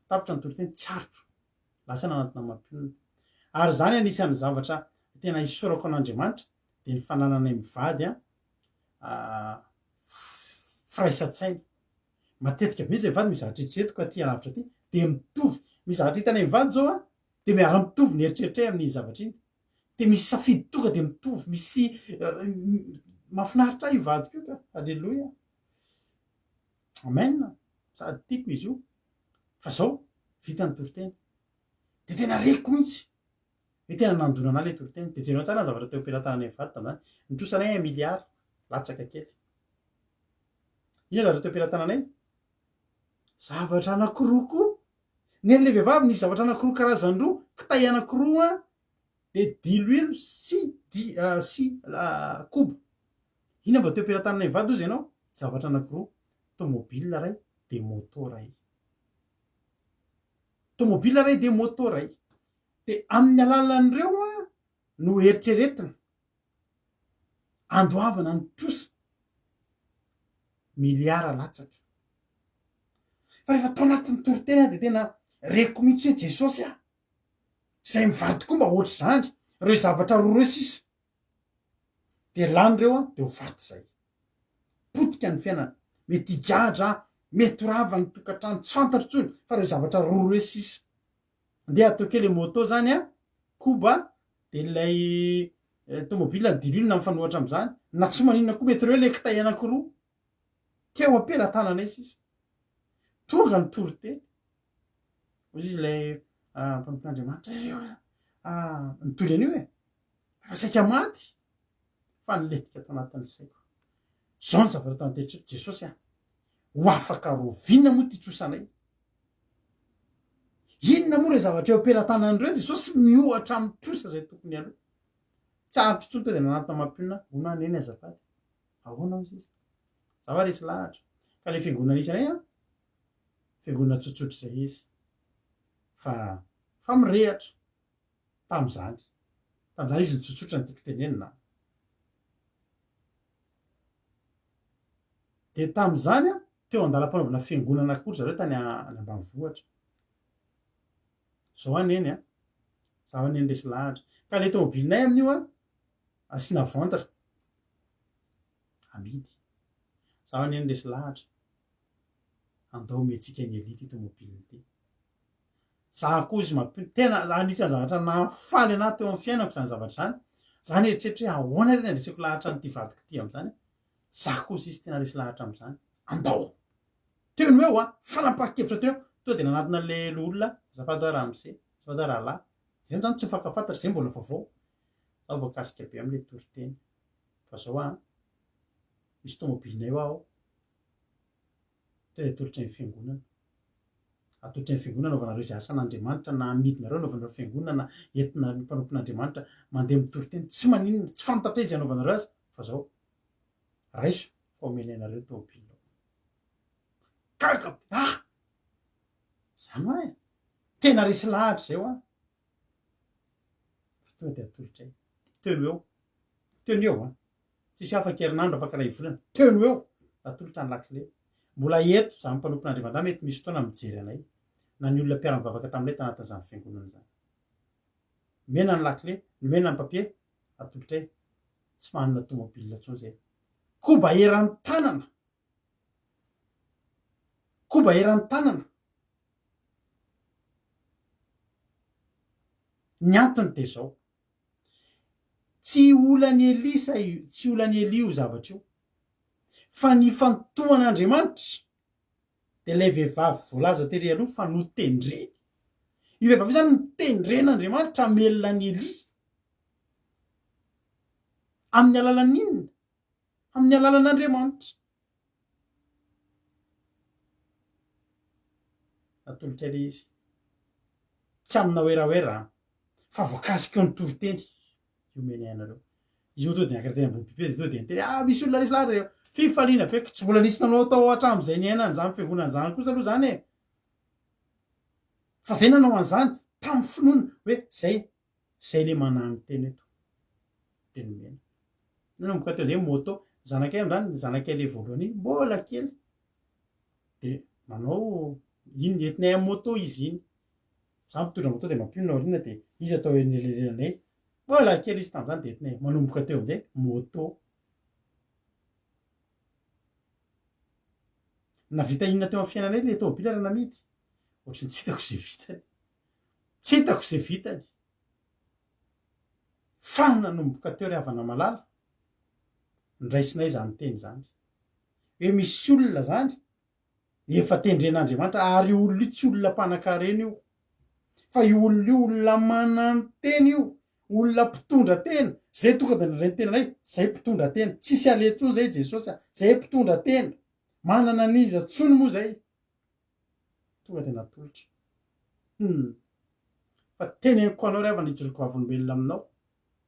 Tapitra ny toriteny, tsy aritro. Lasa nanatona mampionona. Ary izany anisan'ny zavatra tena isaorako an'Andriamanitra dia ny fanananay mivady an, firaisan-tsaina. Matetika be izay mivady misy zavatra eritreretiko aty alavitra aty dia mitovy. Misy zavatra hitanay mivady izao an, dia miara-mitovy ny eritreritray amin'iny zavatra iny. Dia misy safidy tonga dia mitovy, misy mahafinaritra ahy io vadiko io ka. Aleloia. Amen. Sady tiako izy io. Fa zao, vita ny toriteny. Dia tena reko mihitsy. Hoe tena nandona an'ahy ilay toriteny. Dia jereo tsara ny zavatra teo am-pelatananay mivady tamin'izany. Ny trosanay un milliard latsaka kely. Inona zavatra teo am-pelatananay? Zavatra anankiroa koa. Ny an'ilay vehivavy nisy zavatra anankiroa karazany roa, kitay anankiroa an. Dia diloilo sy di sy koba. Inona mba teo am-pelatananay mivady hozy ianao? Zavatra anankiroa, tomobile iray dia moto iray. Tomobile iray dia moto iray. Dia amin'ny alalan'ireo no eritreretina andoavana ny trosa miliara latsaka. Fa rehefa tao anatin'ny toriteny aho dia tena reko mihitsy hoe Jesosy ah! Izay mivady koa mba ohatr'izany, ireo zavatra roa ireo sisa dia lany ireo an, dia ho faty izay. Potika ny fiainana, mety higadra, mety ho rava ny tokantrano, tsy fantatro intsony fa ireo zavatra roa ireo sisa. Ndeha atao kely moto zany an, koba dia ilay tomobile diloilo na mifanohatra amin'izany, na tsy maninona koa mety ireo ilay kitay anankiroa teo am-pelatananay sisa. Tonga ny toriteny. Hoy izy ilay mpanompon'Andriamanitra, eo nitory an'io e. Efa saika maty fa nilentika tao anatin'ny saiko. Izao ny zavatra tao an-tetriko, Jesosy ah, ho afaka roviana moa ity trosanay? Inona moa ireo zavatra eo am-pelatanan'ireo Jesosy miohatra amin'ny trosa izay tokony aloha? Tsy aritro intsony tonga dia nanantona mampionona, hono aho neny azafady. Ahoana hoy izy? Za va resy lahatra. Ka ilay fiangonana nisy anay an, fiangonana tsotsotra izay izy. Fa fa mirehatra tamin'izany. Tamin'izany izy nitsotsotra ny tiako tenenina. Dia tamin'izany an, teo an-dalam-panaovana fiangonana koa ry zareo tany any ambanivohitra. Zao an neny an, za an neny resy lahatra. Ka ilay tomobilinay amin'io an, asiana vendre, amidy. Za an neny resy lahatra, andao omentsika an'i Elia ity tomobile ity. Za koa izy mampino, tena anisan'ny zavatra nahafaly anahy teo amin'ny fiainako izany zavatra izany. Za nieritreritra hoe ahoana re ny handreseko lahatra an'ity vadiko ity amin'izany. Za koa izy tena resy lahatra amin'izany. Andao! Teo no eo an, fanapahan-kevitra teo, tonga dia nanatona an'ilay loholona, azafady hoa ramose, azafady hoa rahalahy, zay moa zany tsy mifankafantatra, zay mbola vaovao, zaho voakasika be amin'ilay toriteny, fa zao an, misy tomobilinay hoa ao, tonga dia atolotray ny fiangonana, atolotray ny fiangonana anaovanareo izay asan'Andriamanitra na amidinareo anaovanareo fiangonana na entina ny mpanompon'Andriamanitra mandeha mitory teny, tsy maninona, tsy fantatray izay anaovanareo azy, fa zao, raiso fa omenay anareo ny tomobilinao. Gaga be ah! Zany hoa e! Tena resy lahatra izay hoa! Fa tonga dia atolotray. Teo no eo. Teo no eo an! Tsisy afaka herinandro, afaka iray volana. Teo no eo! Natolotra ny lakile. Mbola eto izany mpanompon'Andriamanitra mety misy fotoana mijery anay. Na ny olona mpiara-mivavaka taminay tanatin'izany fiangonana izany. Nomena ny lakile, nomena ny papier, atolotray. Tsy manana tomobile intsony izay. Koba eran'ny tanana! Koba eran'ny tanana. Ny antony dia izao, tsy olan'i Elisa io, tsy olan'i Elia io zavatra io, fa ny ifantohan'Andriamanitra dia ilay vehivavy voalaza tery aloha fa notendreny. Io vehivavy io izany notendren'Andriamanitra hamelona an'i Elia. Amin'ny alalan'ny inona? Amin'ny alalan'Andriamanitra. Natolotra ilay izy. Tsy amina werawera an. Fa voakasika eo ny toriteny io omenay anareo. Izy moa tonga dia niakatra teny ambony pipe dia tonga dia niteny, ah misy olona resy lahatra eo. Fifaliana be, tsy mbola nisy nanao tao hatramin'izay niainana izany fiangonana izany kosa aloha izany e. Fa izay nanao an'izany tamin'ny finoana hoe izay Zay le manano tena eto de nomena. Nanomboka teo zay moto, zanakay amzany, zanakay le voalohany iny mbola kely de manao iny entinay am moto izy iny, za mitondra moto de mampionona aoriana de izy atao enelenelanay, mbola kely izy tamzany de entinay, manomboka teo amzay moto. Navita inona teo am fiainanay le tômôbila raha namidy? Ohatran'ny tsy hitako ze vitany. Tsy hitako izay vitany. Fa nanomboka teo ry havana malala, niraisinay izany teny izany. Hoe misy olona izany efa tendren'Andriamanitra, ary io olona io tsy olona mpanankarena io. Fa io olona io olona manantena io, olona mpitondra tena. Zay tonga dia nandray ny tenanay, zay mpitondra tena. Tsisy aleha intsony zay Jesosy a, zay mpitondra tena. Manana an'iza intsony moa zay. Tonga dia natolotra. Hum. Fa teneniko anao ry havana hijoroako vavolombelona aminao.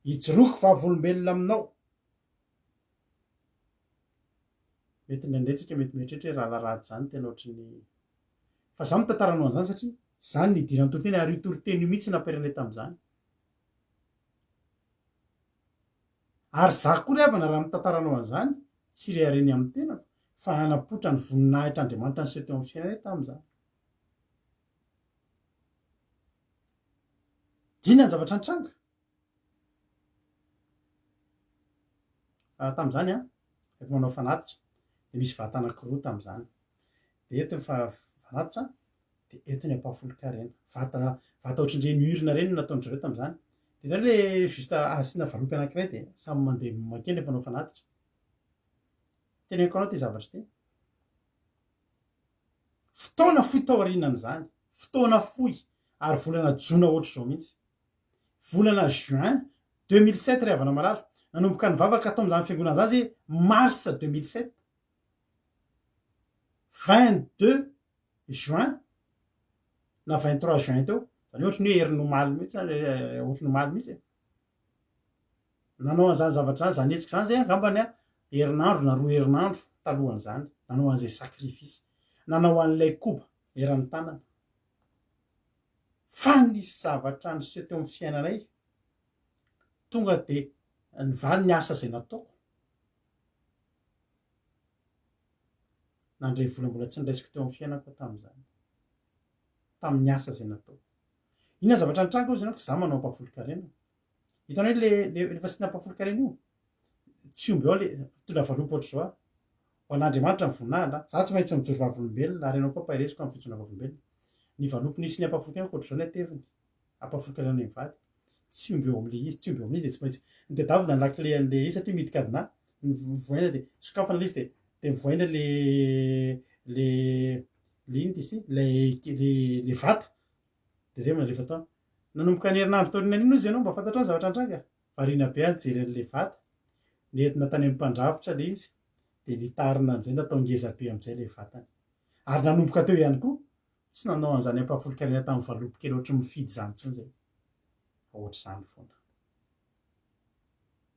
Hijoroako vavolombelona aminao. Mety indraindray tsika mety mieritreritra hoe rahalahy Rado zany tena ohatry ny Fa za mitantara anao an'izany satria zany nidiran'ny toriteny ary io toriteny io mihitsy nampiarinay tamin'izany. Ary za koa ry havana raha mitantara anao an'izany tsy rehareha ny amin'ny tenako fa hanapoitra ny voninahitr'Andriamanitra niseho teo amin'ny fiainanay tamin'izany. Inona ny zavatra nitranga? Tamin'izany an, rehefa manao fanatitra dia misy vata anankiroa tamin'izany. Dia eto ny fanatitra, dia eto ny ampahafolon-karena. Vata vata ohatran'ireny urne ireny no nataon-dry zareo tamin'izany. Dia hitanao ilay juste asiana valopy anankiray dia samy mandeha mankeny rehefa manao fanatitra. Teneniko anao ity zavatra ity. Fotoana fohy taorianan'izany, fotoana fohy ary volana jona ohatr'izao mihitsy. Volana juin 2007 ry havana malala, nanomboka nivavaka tao amin'izany fiangonana izany zay mars 2007. 22 juin na 23 juin teo, izany hoe ohatran'ny hoe herin'ny omaly mihitsy, ohatran'ny omaly mihitsy e. Nanao an'izany zavatra izany, izany hetsika izany zay angambany an, herinandro na roa herinandro talohan'izany, nanao an'izay sacrifice, nanao an'ilay koba eran'ny tanana. Fa nisy zavatra niseho teo amin'ny fiainanay, tonga dia nivaly ny asa izay nataoko. Nandray vola mbola tsy niraisiko teo amin'ny fiainako aho tamin'izany, tamin'ny asa izay nataoko. Inona ny zavatra nitranga hoy izy ireo, za manao ampahafolon-karena. Hitanao le le rehefa asiana ampahafolon-karena io, tsy omby ao le mitondra valopy ohatr'izao aho. Ho an'Andriamanitra ny voninahitra a. Za tsy maintsy mijoro vavolombelona ary ianao koa ampahereziko amin'ny fijoroana vavolombelona. Ny valopy nisy ny ampahafolon-karena ohatr'izao ny hateviny. Ampahafolon-karena any mivady. Tsy omby eo amin'le izy, tsy omby eo amin'izy dia tsy maintsy notadiavina ny lakile an'le izy satria mihidy cadenas. Ny vohaina dia sokafana le izy dia dia vohaina le le le inona izy ity? Ilay le le vata. Dia zay vao nalefa tao. Nanomboka ny herinandro taorianan'iny hozy ianao mba fantatrao ny zavatra nitranga? Variana be aho nijery an'ilay vata. Nentina tany amin'ny mpandrafitra ilay izy dia nitarina amin'izay natao ngeza be amin'izay ilay vatany. Ary nanomboka teo ihany koa, tsy nanao an'izany ampahafolon-karena tamin'ny valopy kely ohatry ny mifidy izany intsony izay. Fa ohatr'izany foana.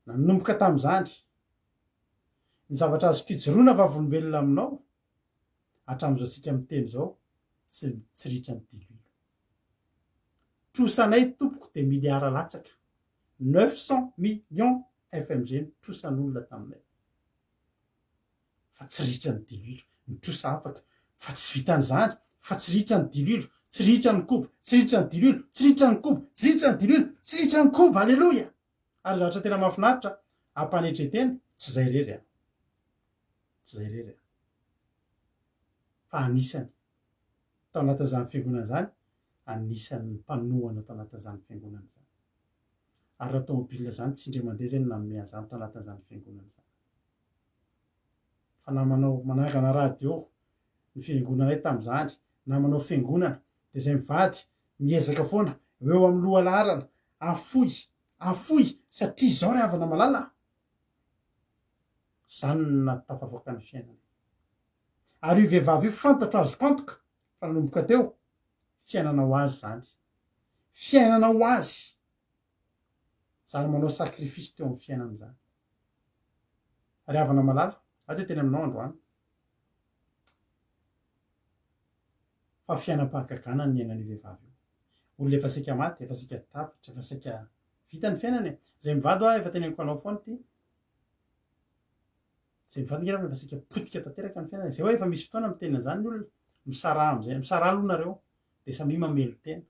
Nanomboka tamin'izany, ny zavatra azoko ijoroana vavolombelona aminao, hatramin'izao tsika miteny izao, tsy tsy ritra ny diloilo. Trosanay tompoko dia milliard latsaka, 900 millions FMG ny trosan'olona taminay. Fa tsy ritra ny diloilo, ny trosa afaka, fa tsy vitan'izany, fa tsy ritra ny diloilo, tsy ritra ny koba, tsy ritra ny diloilo, tsy ritra ny koba, tsy ritra ny diloilo, tsy ritra ny koba, aleloia! Ary zavatra tena mahafinaritra, ampanetren-tena, tsy izay irery an! Tsy izay irery an! Fa anisany. tao anatin'izany fiangonana izany, anisan'ny mpanohana tao anatin'izany fiangonana izany. Ary raha tomobile izany, tsy indray mandeha izay no nanome an'izany tao anatin'izany fiangonana izany. Fa na manao, manangana radio ny fiangonanay tamin'izany, na manao fiangonana, dia izay mivady miezaka foana ho eo amin'ny lohalaharana, afoy, afoy, satria izao ry havana malala a! Izany no nahatafavoaka ny fiainana. Ary io vehivavy io fantatro azoko antoka fa nanomboka teo, fiainana ho azy izany. Fiainana ho azy. Zary manao sacrifice teo amin'ny fiainana izany. Ry havana malala, aho te teny aminao androany. Fa fiainam-pahagagana ny niainan'io vehivavy io. Olona efa saika maty, efa saika tapitra, efa saika vita ny fiainany e. Izay mivady hoa efa teneniko anao foana ity. Izay mivadika angamba efa saika potika tanteraka ny fiainana. Izay hoe efa misy fotoana miteny an'izany ny olona, misaraha amin'izay, misaraha aloha nareo, dia samia mamelon-tena.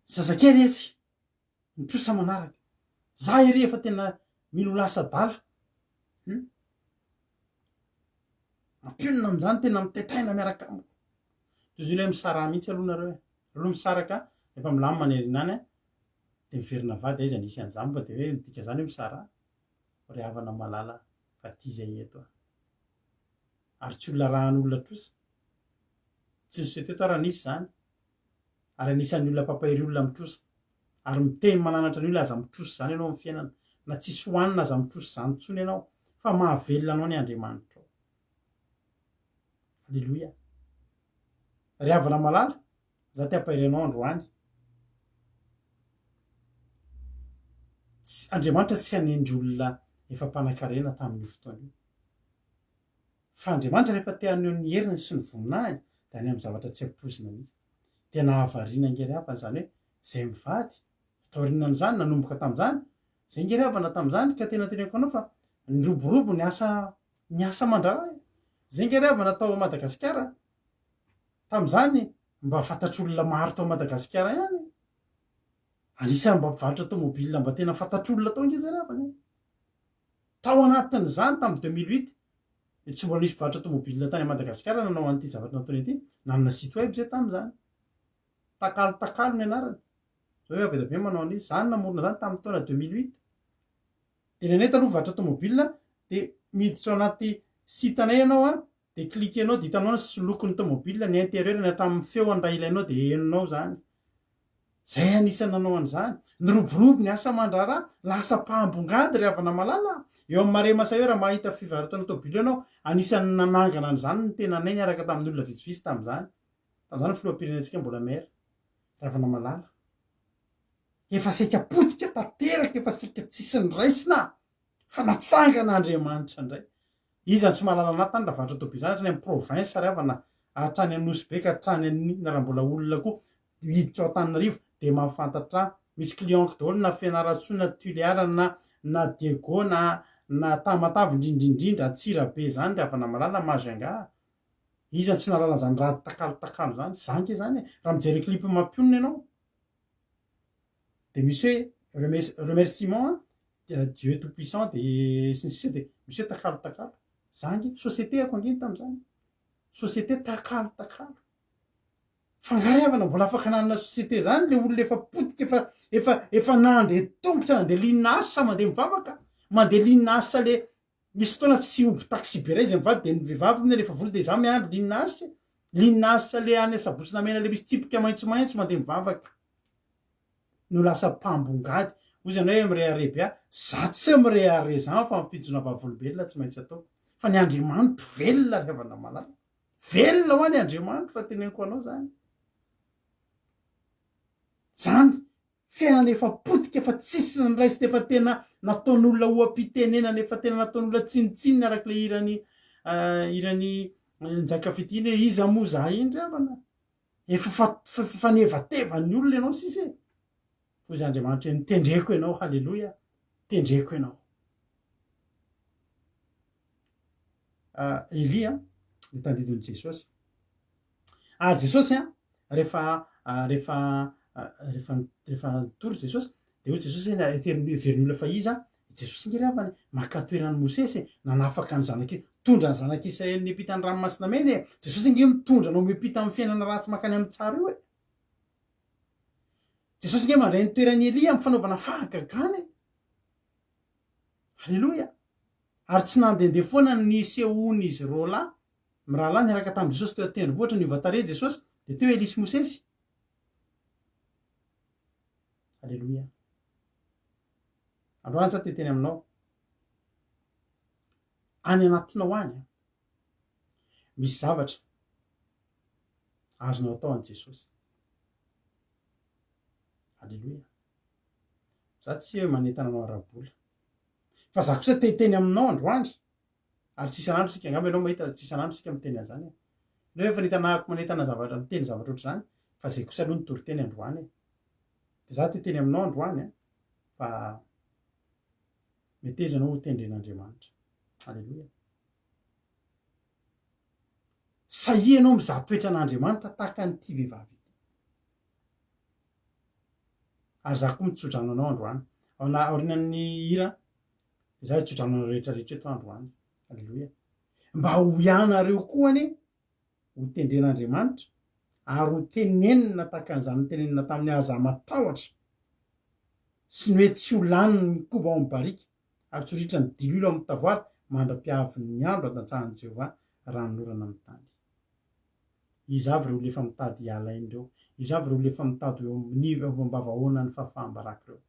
Zazakely etsy, ny trosa manaraka. Za ery efa tena mila ho lasa adala. Hum? Mampionona amin'izany tena mitaitaina miaraka amiko. Toy izay hoe misaraha mihitsy aloha nareo e. Aloha misaraka, rehefa milamina ny aoriana any, dia miverina vady aiza nisy an'izany fa dia hoe midika izany hoe misaraha. Ry havana malala fa ty zay eto a. Ary tsy olona arahan'olona trosa. Tsy niseho teto aho raha nisy izany. Ary anisan'ny olona mpampahery olona amin'ny trosa. Ary miteny mananatra ny olona aza mitrosa izany ianao amin'ny fiainana. Na tsisy hohanina aza mitrosa izany intsony ianao fa mahavelona anao ny Andriamanitrao. Aleloia. Ry havana malala, za te hampahery anao androany. Andriamanitra tsy hanendry olona efa mpanankarena tamin'io fotoana io. Fa Andriamanitra rehefa te haneho ny heriny sy ny voninahiny dia any amin'ny zavatra tsy ampoizina mihitsy. Dia nahavariana ange ry havana izany hoe izay mivady, taorianan'izany, nanomboka tamin'izany, izay ange ry havana tamin'izany ka tena teneniko anao fa niroborobo ny asa ny asa aman-draharaha e. Izay ange ry havana tao Madagasikara tamin'izany mba fantatr'olona maro tao Madagasikara ihany e. Anisan'ny mba mpivarotra tomobile mba tena fantatr'olona tao ange izay ry havana e. Tao anatin'izany, tamin'ny 2008, dia tsy mbola nisy mpivarotra tomobile tany Madagasikara nanao an'ity zavatra nataony ity. Nanana site web izay tamin'izany. Takalo Takalo ny anarany. Izao efa be dia be ny manao an'izy. Izaho no namorona izany tamin'ny taona 2008. Dia ny anay taloha mpivarotra tomobile dia miditra ao anaty site anay ianao an, Dia cliquer-nao dia hitanao ny lokon'ny tomobile, ny intérieur-ny hatramin'ny feony raha ilainao dia henonao izany. Izay anisan'ny nanao an'izany. Niroborobo ny asa aman-draharaha, lasa mpambongady ry havana malala a! Eo amin'ny Marais Masay eo raha mahita fivarotana tôbily eo ianao, anisan'ny nanangana an'izany ny tenanay niaraka tamin'ny olona vitsivitsy tamin'izany. Tamin'izany ny filoham-pirenentsika mbola maire. Ry havana malala. Efa saika potika tanteraka, efa saika tsisy niraisina fa natsangana Andriamanitra indray. Iza no tsy mahalala anah tany Ravatra Toby izany hatrany amin'ny province ry havana hatrany Anosy be ka hatrany an'inona raha mbola olona koa hiditra ao Antananarivo dia mahafantatra ahy. Misy client-ko daholo na Fianarantsoa na Tuléar na na Diego na na Tamatave indrindra indrindra Antsirabe izany ry havana malala Majunga. Iza no tsy nahalala an'izany rado takalo takalo izany? Za ange izany e! Raha mijery clip mampionona ianao dia misy hoe remerciement Dieu tout puissant de sy ny sisa de misy hoe takalo takalo. Za ange société ako ange iny tamin'izany. Société takalo takalo. Fa nga ry havana mbola afaka nanana société zany le olona efa potika efa efa efa nandeha tongotra nandeha ligne H mandeha mivavaka, mandeha ligne H le Misy fotoana tsy omby taxi be ray zay mivady de ny vehivavy hono alefa vola de za miandry ligne H, ligne H le any Sabotsy Namehana le misy tsipika maitsomaitso mandeha mivavaka no lasa mpambongady, hoy ianao hoe mirehareha be aho, za tsy mirehareha zany fa ny fijona vavolombelona tsy maintsy ataoko fa ny Andriamanitro velona ry havana malala, velona hoa ny Andriamanitro fa teneniko anao zany, zany Fiainana efa potika efa tsisy niraisina efa tena nataon'olona oha-pitenenana efa tena nataon'olona tsinontsinona araka ilay hiran'i hiran'i Njaka Fitia iny hoe iza moa za iny ry havana? Efa fanevatevan'ny olona ianao sisa e! Hoy izy Andriamanitra hoe notendreko ianao, haleloia, tendreko ianao. Elia dia tandindon'i Jesosy. Ary Jesosy an, rehefa rehefa rehefa rehefa nitory Jesosy, dia hoy Jesosy hoe heverin'ny heverin'ny olona fa iza aho? I Jesosy ange ry havana e, maka toeran'i Mosesy e, nanafaka ny zanak'i, nitondra ny zanak'Israely niampita ny ranomasina mena e. Jesosy ange mitondra anao miampita amin'ny fiainana ratsy mankany amin'ny tsara io e. Jesosy ange mandray ny toeran'i Elia amin'ny fanaovana fahagagana e. Aleloia! Ary tsy nandehandeha foana ny nisehoan'izy roalahy mirahalahy niaraka tamin'i Jesosy teo an-tendrombohitra niova tarehy Jesosy, dia teo Elia sy Mosesy. Aleloia! Androany za te hiteny aminao, any anatinao any, misy zavatra azonao atao an'i Jesosy. Aleloia! Za tsy hoe manentana anao ara-bola. Fa za kosa te hiteny aminao androany, ary tsy isan'andro isika, angamba ianao mahita tsy isan'andro isika miteny an'izany e. Ianao efa nahita anahako manentana zavatra, miteny zavatra ohatr'izany, fa zay kosa aloha ny toriteny androany e. De za te hiteny aminao androany an, fa meteza ianao ho tendren'Andriamanitra. Aleloia. Sahia ianao mizaha toetra an'Andriamanitra tahaka an'ity vehivavy ity. Ary za koa mitsodrano anao androany. Ao na aorianan'ny hira dia za hitsodrano anareo rehetra rehetra eto androany. Aleloia. Mba ho ianareo koa anie ho tendren'Andriamanitra ary ho tenenina tahaka an'izany notenenina tamin'ny aza matahotra sy ny hoe tsy ho lany ny koba ao amin'ny barika ary tsy ho ritra ny diloilo ao amin'ny tavoara mandra-piavin'ny andro handantsahan'i Jehovah ranonorana amin'ny tany. Iza avy ireo olona efa mitady hiala aina ireo? Iza avy ireo olona efa mitady ho eo amin'ny eo am-bavahoana ny fahafaham-baraka ireo?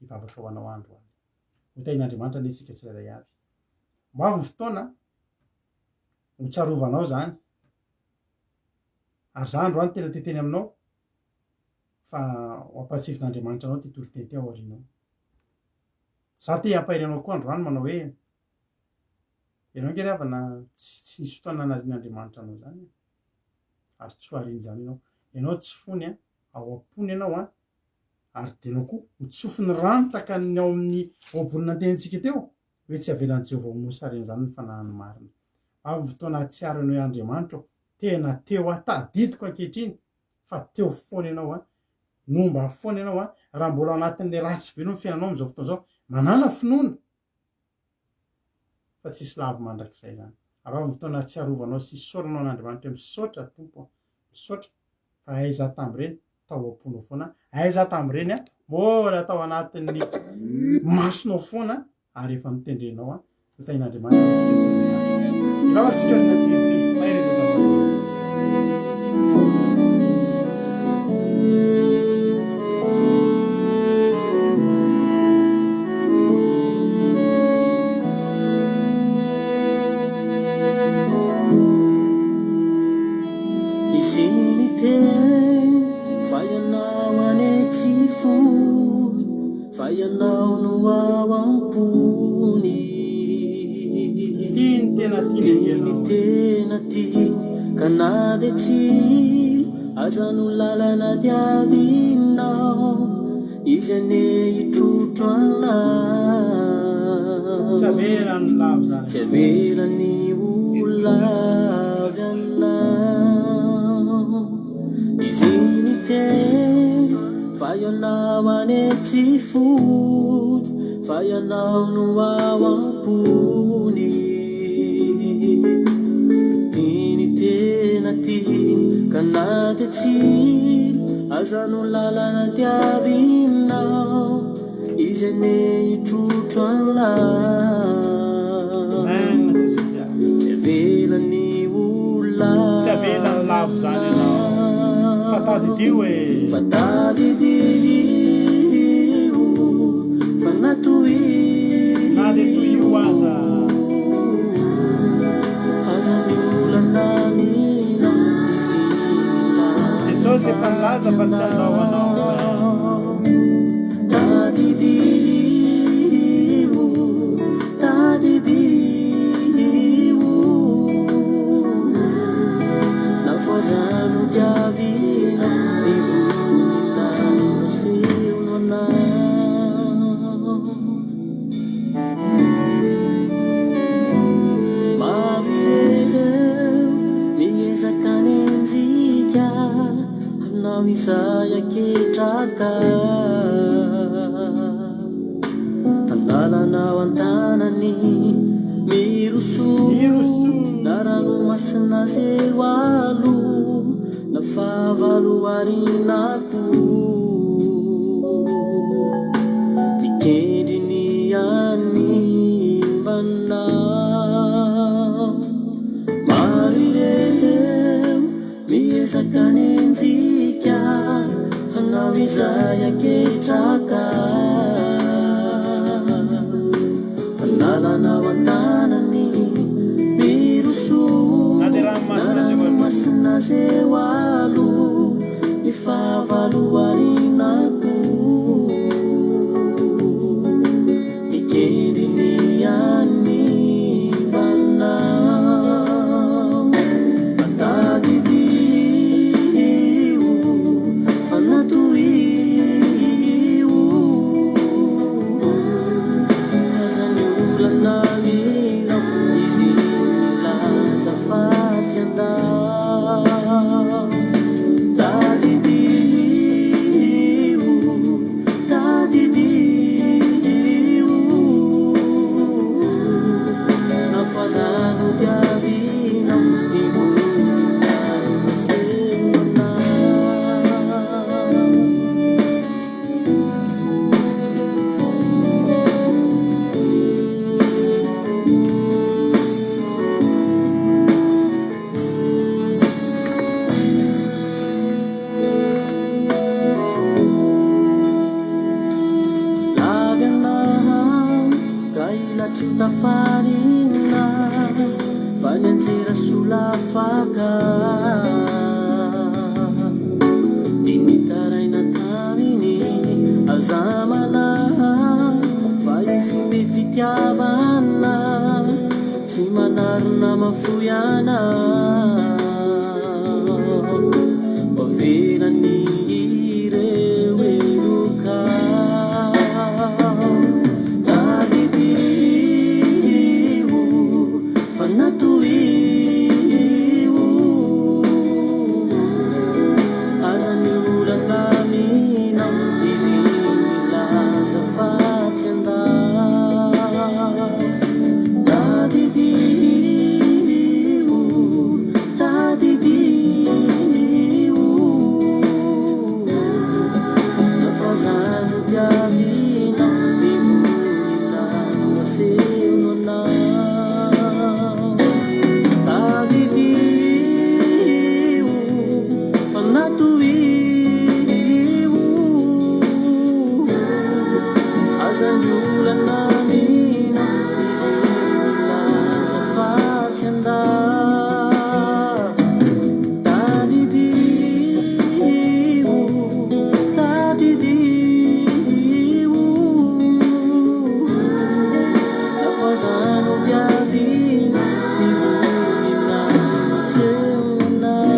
Hivavaka ho anao andro any. Ho tahin'Andriamanitra anie isika tsirairay avy. Ho avy ny fotoana ho tsarovanao izany. Ary za androany tena te hiteny aminao fa ho ampahatsiavin'Andriamanitra anao ity toriteny ity ao aorianao. Za te hampahery anao koa androany manao hoe, ianao ange ry havana tsy nisy fotoana nanarian'Andriamanitra anao izany e. Ary tsy ho ariany izany ianao. Ianao tsy fony an, ao am-pony ianao an, ary dia ianao koa ho tsofiny rano tahaka ny ao amin'ny ohabolana notenenintsika teo, hoe tsy avelan'i Jehovah ho mosarena izany ny fanahiny marina. Avy ny fotoana hahatsiaro anao hoe Andriamanitra ô, tena teo aho, tadidiko ankehitriny fa teo foana ianao an, nomba foana ianao an, raha mbola ao anatin'ilay ratsy be aloha ny fiainanao amin'izao fotoana izao, manàna finoana fa tsisy lavo mandrakizay izany. Ary avy ny fotoana hahatsiarovanao sy hisaoranao an'Andriamanitra hoe misaotra Tompo an, misaotra fa aiza aho tamin'ireny, tao am-ponao foana, aiza aho tamin'ireny an, mbola tao anatin'ny masonao foana ary efa notendrenao an, ho tahin'Andriamanitra antsika tsirairay avy. Hivavaka isika ry Natiry, mahereza daholo. Izy niteny fa ianao anie tsy foy fa ianao no ao am-pony. Tiany tena tiany ange Tiany ianao e. tena tiany ka na dia tsy aza no lalana diavinao izy anie hitrotro anao. Tsy avelany ho lavo izany Tsy ianao. avelany ho lavy anao. Izy niteny fa ianao anie tsy foy fa ianao no ao am-pony. Tiany tena tiany ka na dia tsy aza no lalana diavinao izy anie hitrotro anao. Amen Jesosy a. Tsy avelany ho Tsy avelany lavo izany ianao fa tadidio e. Fa tadidio fa na toy Na dia toy io aza. Aza ny olana aminao izy milaza Jesosy efa nilaza fa tsy handao anao Amen. Tadidio, tadidio Na voazano tiavina ny voninahitra asehonao anao. Maro ireo miezaka hanenjika anao izay aketraka. Analanao an-tanany miroso Miroso. na ranomasina zeo aloha na fahavalo arinako. Mikendry ny hanimba anao. Maro ireo miezaka hanenjika anao izay aketraka. Analanao an-tanany miroso Na dia na ranomasina zeo aloha. ranomasina zeo aloha. Ny fahavalo arinako Mikendry ny hanimba anao Fa tadidio fa na tohio Aza ny olana aminao Izy milaza fa tsy handao. Tsy manarina mafoy anao Avelany ireo heloka Tadidio fa natorio Aza ny olana aminao Izy milaza fa tsy handao Tadidio, tadidio Na fa no tiavinao Ny voninahiny asehony anao Tadidio fa natorio Aza ny olana mino Izy milaza fa tsy handà Tadidio, tadidio Fa no tiavina Ny voninahiny asehonao.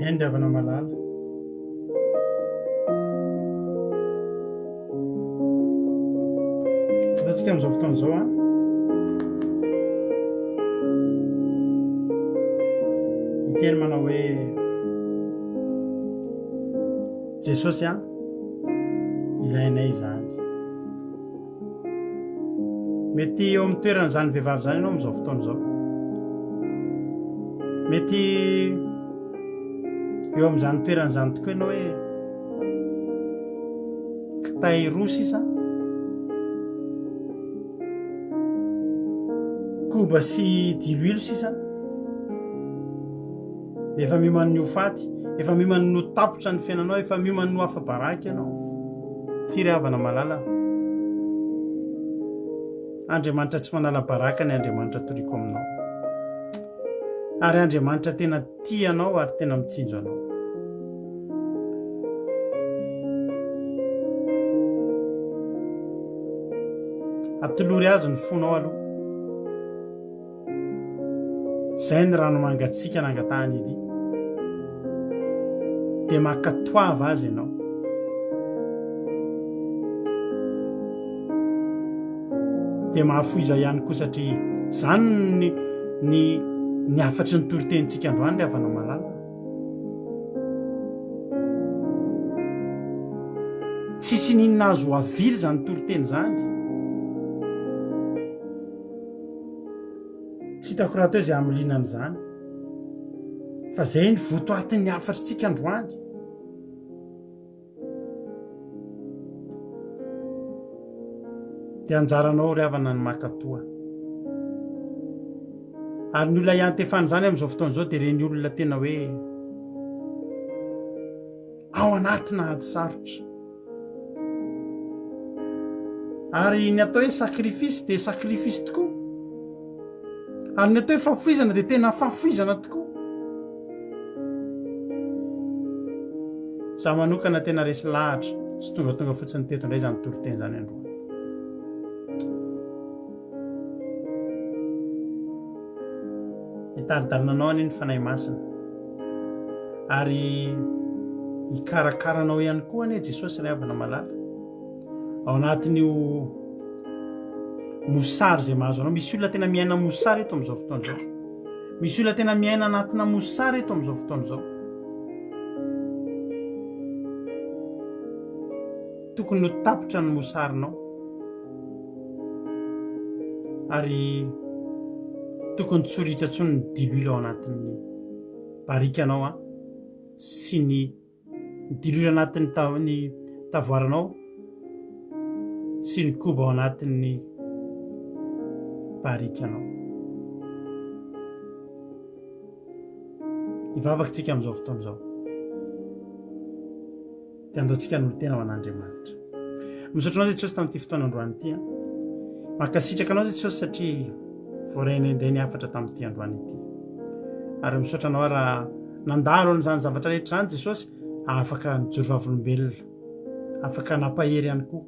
Eny ry havana malala. Fantatsika amin'izao fotoana izao an. Hiteny manao hoe Jesosy an, ilainay izany. Mety eo amin'ny toeran'izany vehivavy izany ianao amin'izao fotoana izao. Mety eo amin'izany toerana izany tokoa ianao hoe kitay roa sisa, koba sy diloilo sisa. Efa miomany ny ho faty, efa miomany ny ho tapitra ny fiainanao, efa miomany ny ho afa-baraka ianao. Tsia ry havana malala. Andriamanitra tsy manala baraka ny Andriamanitra toriko aminao. Ary Andriamanitra tena tia anao ary tena mitsinjo anao. Atolory azy ny fonao aloha. Izay ny rano mangatsiaka nangatahan'i Elia. Dia mankatoava azy ianao. Dia mahafoiza ihany koa satria izany ny ny ny hafatry ny toritenintsika androany ry havana malala. Tsisy n'inona azo avily izany toriteny izany. Tsy hitako rahateo izay hamiliana an'izany. Fa izay ny votoatin'ny hafatr'tsika androany. Dia anjaranao ry havana ny maka toa. Ary ny olona iantefan'izany amin'izao fotoana izao dia ireny olona tena hoe ao anatina ady sarotra. Ary ny atao hoe sacrifice dia sacrifice tokoa. Ary ny atao hoe fahafoizana dia tena fahafoizana tokoa. Za manokana tena resy lahatra, tsy tongatonga fotsiny teto indray izany toriteny izany androany. Hitari-dalana anao anie ny Fanahy Masina. Ary hikarakara anao ihany koa anie Jesosy ry havana malala. Ao anatin'io mosary izay mahazo anao. Misy olona tena miaina mosary eto amin'izao fotoana izao. Misy olona tena miaina anatina mosary eto amin'izao fotoana izao. Tokony ho tapitra ny mosarinao. Ary tokony tsy ho ritra intsony ny diloilo ao anatin'ny barikanao an, sy ny diloilo anatin'ny ta- ny tavoaranao sy ny koba ao anatin'ny barikanao. Hivavaka isika amin'izao fotoana izao. Dia andaontsika hanolo-tena ho an'Andriamanitra. Misaotra anao Jesosy tamin'ity fotoana androany ity. Mankasitraka anao Jesosy satria voarainay indray ny hafatra tamin'ity androany ity. Ary misaotra anao raha nandalo an'izany zavatra rehetra izany Jesosy, afaka nijoro vavolombelona, afaka nampahery ihany koa.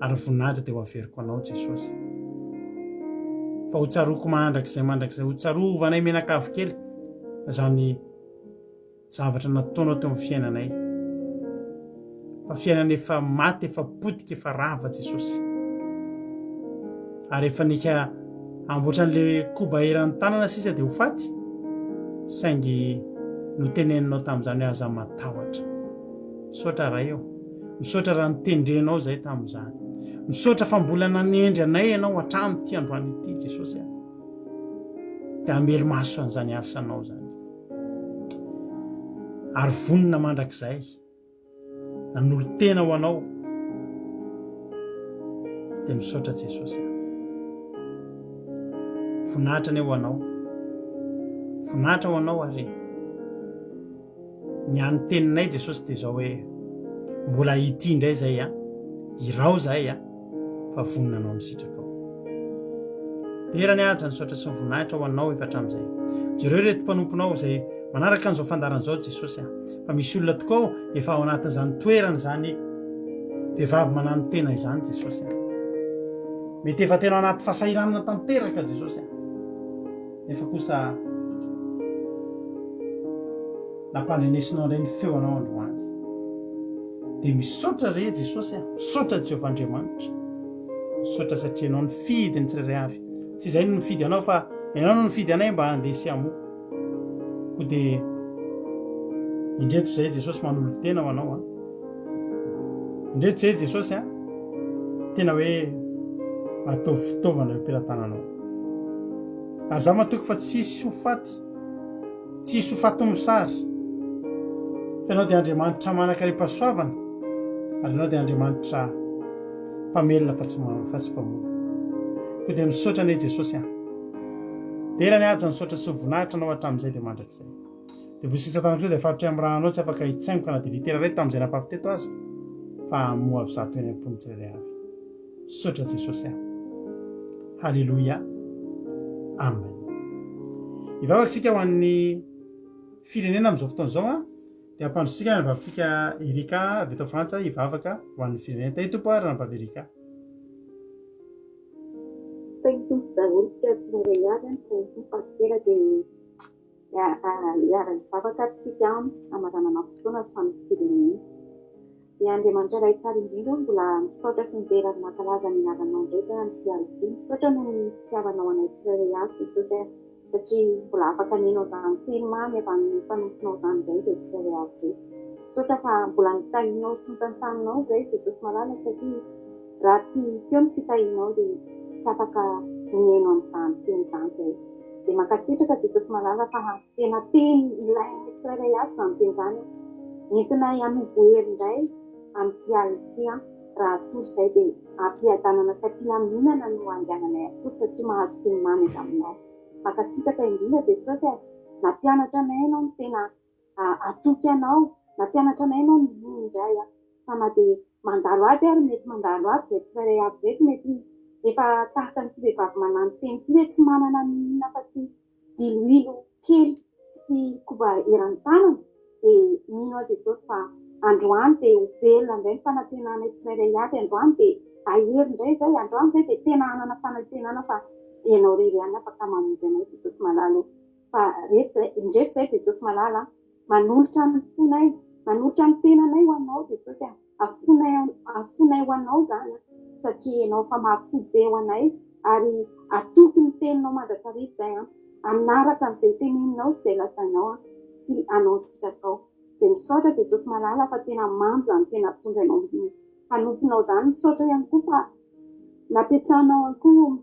Ary ny voninahitra dia ho averiko anao Jesosy. Fa ho tsaroako mandrakizay mandrakizay, ho tsarovanay mianakavy kely izany zavatra nataonao teo amin'ny fiainanay. Fa fiainana efa maty, efa potika, efa rava Jesosy. Ary efa nika amboatra an'le koba eran'ny tanana sisa dia ho faty. Saingy noteneninao tamin'izany hoe aza matahotra. Misaotra Ray ô. Misaotra raha notendrenao izay tamin'izany. Misaotra fa mbola nanendry anay ianao hatramin'ity androany ity Jesosy a. Dia hamelo-maso an'izany asanao izany. Ary vonona mandrakizay nanolo-tena ho anao. Dia misaotra Jesosy a. Voninahitra anie ho anao. Voninahitra ho anao ary Ny an'ny teninay Jesosy dia izao hoe mbola ity indray izay a, irao zahay a, fa vonona anao ny sitrakao. Dera ny haja, ny saotra sy ny voninahitra ho anao efa hatramin'izay. Jereo ireto mpanomponao izay manaraka an'izao fandaharana izao Jesosy a, fa misy olona tokoa ao efa ao anatin'izany toerana izany vehivavy manano tena izany Jesosy a. Mety efa tena ao anaty fahasahiranana tanteraka Jesosy a. Nefa kosa nampandrenesinao indray ny feo anao androany. Dia misaotra re Jesosy a, misaotra Jehovah Andriamanitra. Misaotra satria ianao nifidy ny tsirairay avy. Tsy izay no nifidy anao fa ianao no nifidy anay mba handeha sy hamoa. Koa dia indreto izay Jesosy manolo-tena ho anao a. Indreto izay Jesosy a, tena hoe ataovy fitaovana eo am-pelatananao. Ary za matoky fa tsy hisy ho faty, tsy hisy ho faty mosary. Fa ianao dia Andriamanitra manan-karem-pahasoavana, ary ianao dia Andriamanitra mpamelona fa tsy fa tsy mpamono. Koa dia misaotra anie Jesosy a. Dera ny haja, misaotra sy voninahitra anao hatramin'izay dia mandrakizay. Devoly sy satana kosa dia faritra amirahanao tsy afaka hitsaingoka na dia litera iray tamin'izay nafafy teto aza fa hamoa avy zato eny am-pon'ny tsirairay avy. Misaotra Jesosy a. Haleloia. Amen. Hivavaka isika ho an'ny firenena amin'izao fotoana izao a. Dia ampandrotsika ny anabavintsika Erika avy eto Frantsa hivavaka ho an'ny firenena. Tahiry Tompo ary ranabavy Erika. Tahiry Tompo daholo tsika tsirairay avy an, tahiry Tompo Pasitera dia Hiara-hivavaka ary tsika hamaranana fotoana sy ho an'ny firenena. Dia Andriamanitra Ray tsara indrindra ô, mbola misaotra sy midera ary mankalaza ny anaranao indray izay amin'ity alina ity. Misaotra noho ny fitiavanao anay tsirairay avy Jesosy a, satria mbola afaka nihaino an'izany teny mamy avy amin'ny mpanomponao izany indray izay tsirairay avy izay. Misaotra fa mbola nitahianao sy notantaninao izay Jesosy malala satria raha tsy teo ny fitahianao dia tsy afaka nihaino an'izany teny izany izay. Dia mankasitraka Jesosy malala fa tena teny ilain'ny tsirairay avy izany teny izany an. Entinay hanovo hery indray amin'ity alina ity an. Raha hatory izay dia am-piadanana sy am-pilaminana no handehananay hatory satria mahazo teny mamy avy aminao. Mankasitraka indrindra Jesosy a. Nampianatra anay ianao ny tena hatoky anao, nampianatra anay ianao ny mino indray an. Fa na dia mandalo ady ary mety mandalo ady izay tsirairay avy ireto mety efa tahaka an'ity vehivavy manano teny ity hoe tsy manana n'inona afa-tsy diloilo kely sy koba eran'ny tanana dia mino aho Jesosy fa androany dia ho velona indray ny fanantenanay tsirairay avy androany dia hahery indray izay androany izay dia tena hanana fanantenana fa ianao irery ihany afaka mamonjy anay Jesosy malala ô fa reto izay indreto izay Jesosy malala a Manolotra ny fonay, manolotra ny tenanay ho Anao Jesosy a, afonay afonay ho Anao izany a, satria Ianao efa mahafoy be ho anay ary atoky ny teninao mandrakariva izay an, hanaraka an'izay teneninao sy izay lazainao an, sy hanao ny sitrakao. Dia misaotra Jesosy malala fa tena mamy izany tena ampitondrainao ny mpanomponao izany, misaotra ihany koa fa nampiasanao ihany koa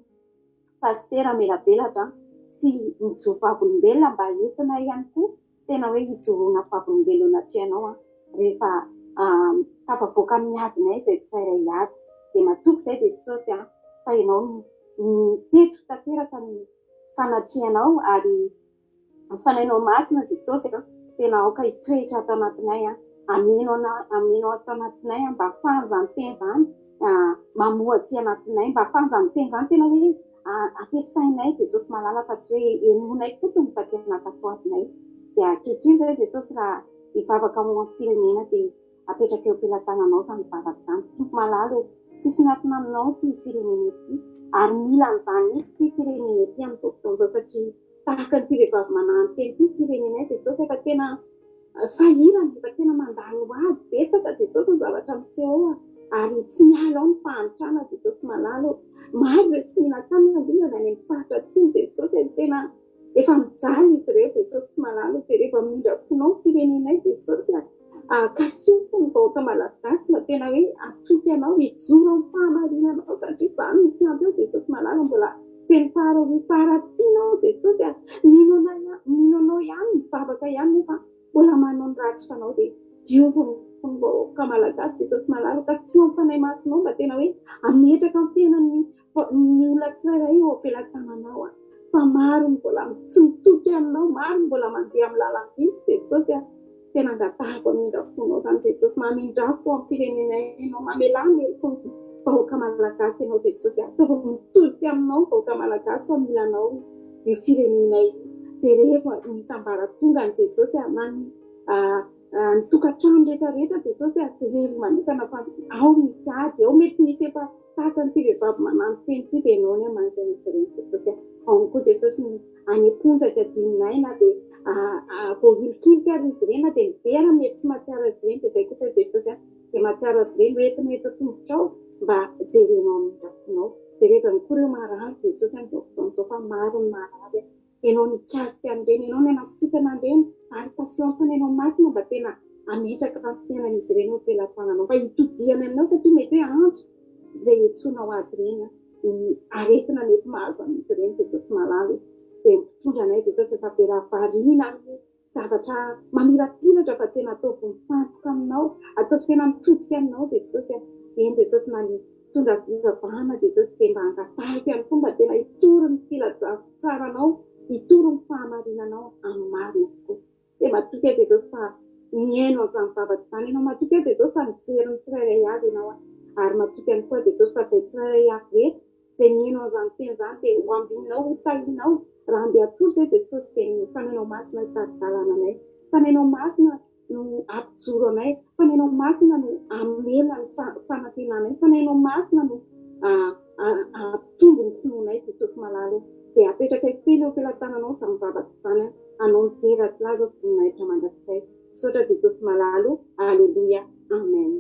Pasitera hamelabelatra sy mijoro vavolombelona mba entina ihany koa tena hoe hijoroana vavolombelona anatrehanao an rehefa tafavoaka amin'ny adinay izay tsirairay avy dia matoky izay Jesosy an fa ianao no teto tanteraka ny fanatrehanao ary Ny Fanahinao Masina Jesosy a, tena aoka hitoetra ato anatinay a, Ameno ana, ameno ato anatinay mba ahafahan'izany teny izany mamoa aty anatinay, mba ahafahan'izany teny izany tena hoe ampiasainay Jesosy malala fa tsy hoe henoinay fotsiny fa tena ankatoavinay. Dia ankehitriny izay Jesosy raha hivavaka ho an'ny firenena dia apetraka eo am-pelatananao izany vavaka izany. Tompo malala ô, tsisy miafina aminao ity firenena ity ary mila an'izany mihitsy ity firenena ity amin'izao fotoana izao satria tahaka an'ity vehivavy manahantena ity ny firenenay Jesosy efa tena Sahirana, efa tena mandalo ady betsaka Jesosy ny zavatra miseho ao ary tsy miala ao ny fahantrana Jesosy malala ô. Maro ireo tsy mihinan-kanina indrindra ny any amin'ny faritra atsimo Jesosy e, tena efa mijaly izy ireo Jesosy malala ô, jerevo amin'ny indram-ponao ny firenenay Jesosy a, kasiho fo ny vahoaka malagasy mba tena hoe hatoky anao, hijoro amin'ny fahamarinanao satria izany no tsy ampy ao Jesosy malala, mbola feno faharatsiana ao Jesosy a, mino anao mino anao ihany, mivavaka ihany nefa mbola manao ny ratsy fanao dia diovy ny fon'ny vahoaka malagasy Jesosy malala kasiho amin'ny fanahy masinao mba tena hoe hametraka ny fiainan'ny ny olona tsirairay eo am-pelatananao a fa maro ny mbola tsy mitoky aminao, maro ny mbola mandeha amin'ny lalan-diso Jesosy a. Tena angatahako hamindra fonao zany Jesosy, mamindrà fo amin'ny firenenay ianao, mamelà ny heloky ny vahoaka malagasy ianao Jesosy, ataovy mitodika aminao ny vahoaka malagasy fa mila anao io firenenay io, jerevo ny isam-baratongany Jesosy a, na ny ny tokantrano rehetra rehetra Jesosy a, jerevo manokana fa ao misy ady, ao mety misy efa tahaka an'ity vehivavy manano teny ity dia ianao anie mandry an'izy ireny Jesosy a, ao koa Jesosy ny any am-ponja tsy adinonay na dia voahilikilika ary izy ireny na dia ny be ara mety tsy mahatsiaro azy ireny dia izay kosa Jesosy a dia mahatsiaro azy ireny hoentina eto an-tongotrao mba jerenao amin'ny indrafonao jereo ihany koa ireo marary Jesosy amin'izao fotoana izao fa maro ny marary a ianao nikasika an'ireny ianao nanasitrana an'ireny ary kasiho amin'ny fanahinao masina mba tena hametraka ny fiainan'izy ireny eo am-pelatananao mba hitodihany aminao satria mety hoe antso izay iantsoanao azy ireny ny aretina mety mahazo an'izy ireny Jesosy malala e. Dia mpitondra anay Jesosy efa be raha variana amin'ny zavatra mamirapiratra fa tena ataovy mifantoka aminao, ataovy tena mitodika aminao Jesosy a. Eny Jesosy na ny mpitondra fivavahana Jesosy dia mba angatahiko ihany koa mba tena hitory ny filazantsaranao, hitory ny fahamarinanao amin'ny marina tokoa. Dia matoky aho Jesosy fa nihaino an'izany vavaka izany Ianao, matoky aho Jesosy fa nijery ny tsirairay avy Ianao, ary matoky ihany koa aho Jesosy fa izay tsirairay avy rehetra izay nihaino an'izany teny izany dia ho ambininao, ho tahinao, raha andeha hatory izay Jesosy dia ny Fanahinao Masina hitari-dalana anay, Fanahinao Masina no hampijoro anay, Fanahinao Masina no hamela ny fanantenanay, Fanahinao Masina no hampitombo ny finoanay Jesosy malala o, dia apetrakay feno eo am-pelatananao izany vavaka izany an. Anao ny dera sy laza sy voninahitra mandrakizay. Misaotra Jesosy malala o. Aleloia. Amen.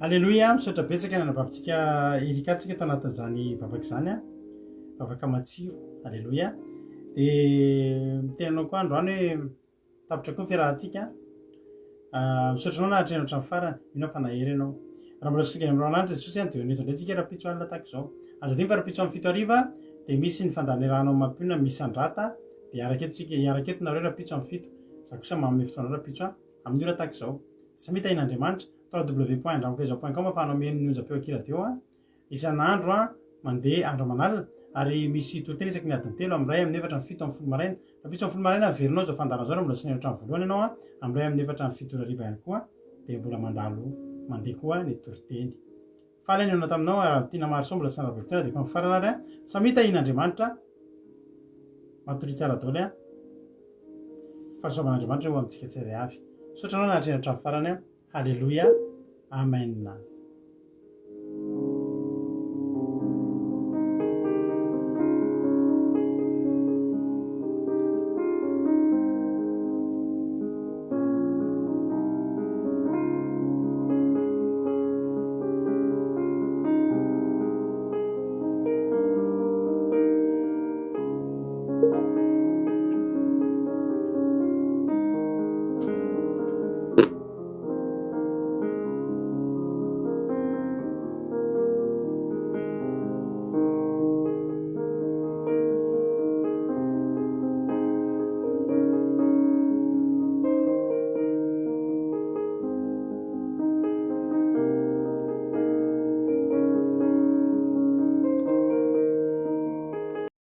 Aleloia, misaotra betsaka ny anabavintsika Erika tsika tao anatin'izany vavaka izany a. Vavaka matsiro. Aleloia. Dia miteny anao koa androany hoe Tapitra koa ny fiarahantsika. Misaotra anao nahatrehina hatramin'ny farany. Mino aho fa nahery ianao. Raha mbola tsy tonga any amin'ny rahona Jesosy dia eo eto indray tsika rahampitso alina tahaka izao. Aza adino fa rahampitso amin'ny 7 hariva dia misy ny fandaharanao mampionona misandrata dia hiaraka eto tsika, hiaraka eto nareo rahampitso amin'ny 7. Za kosa manome fotoana anareo rahampitso amin'ny ora tahaka izao. Samia tahian'Andriamanitra. www.andramokaizao.com ahafahanao mihaino ny onjam-peo aky radio. Isan'andro an, mandeha andro aman'alina, ary misy toriteny isaky ny adiny telo, amin'ny iray, amin'ny efatra, amin'ny fito, amin'ny folo maraina. Rahampitso amin'ny folo maraina, averinao izao fandaharana izao raha mbola tsy nihaino hatramin'ny voalohany ianao an, amin'ny iray, amin'ny efatra, amin'ny fito ora hariva ihany koa dia mbola mandalo mandeha koa ny toriteny. Faly aho nihaona taminao ary raha tiana Maharison mbola tsy nanara-baiboly tena dia efa mifarana ary an. Samia tahian'Andriamanitra. Matoria tsara daholo an. Fahasoavan'Andriamanitra eo amintsika tsirairay avy. Misaotra anao nahatrehina hatramin'ny farany an. Haleloia. Amen.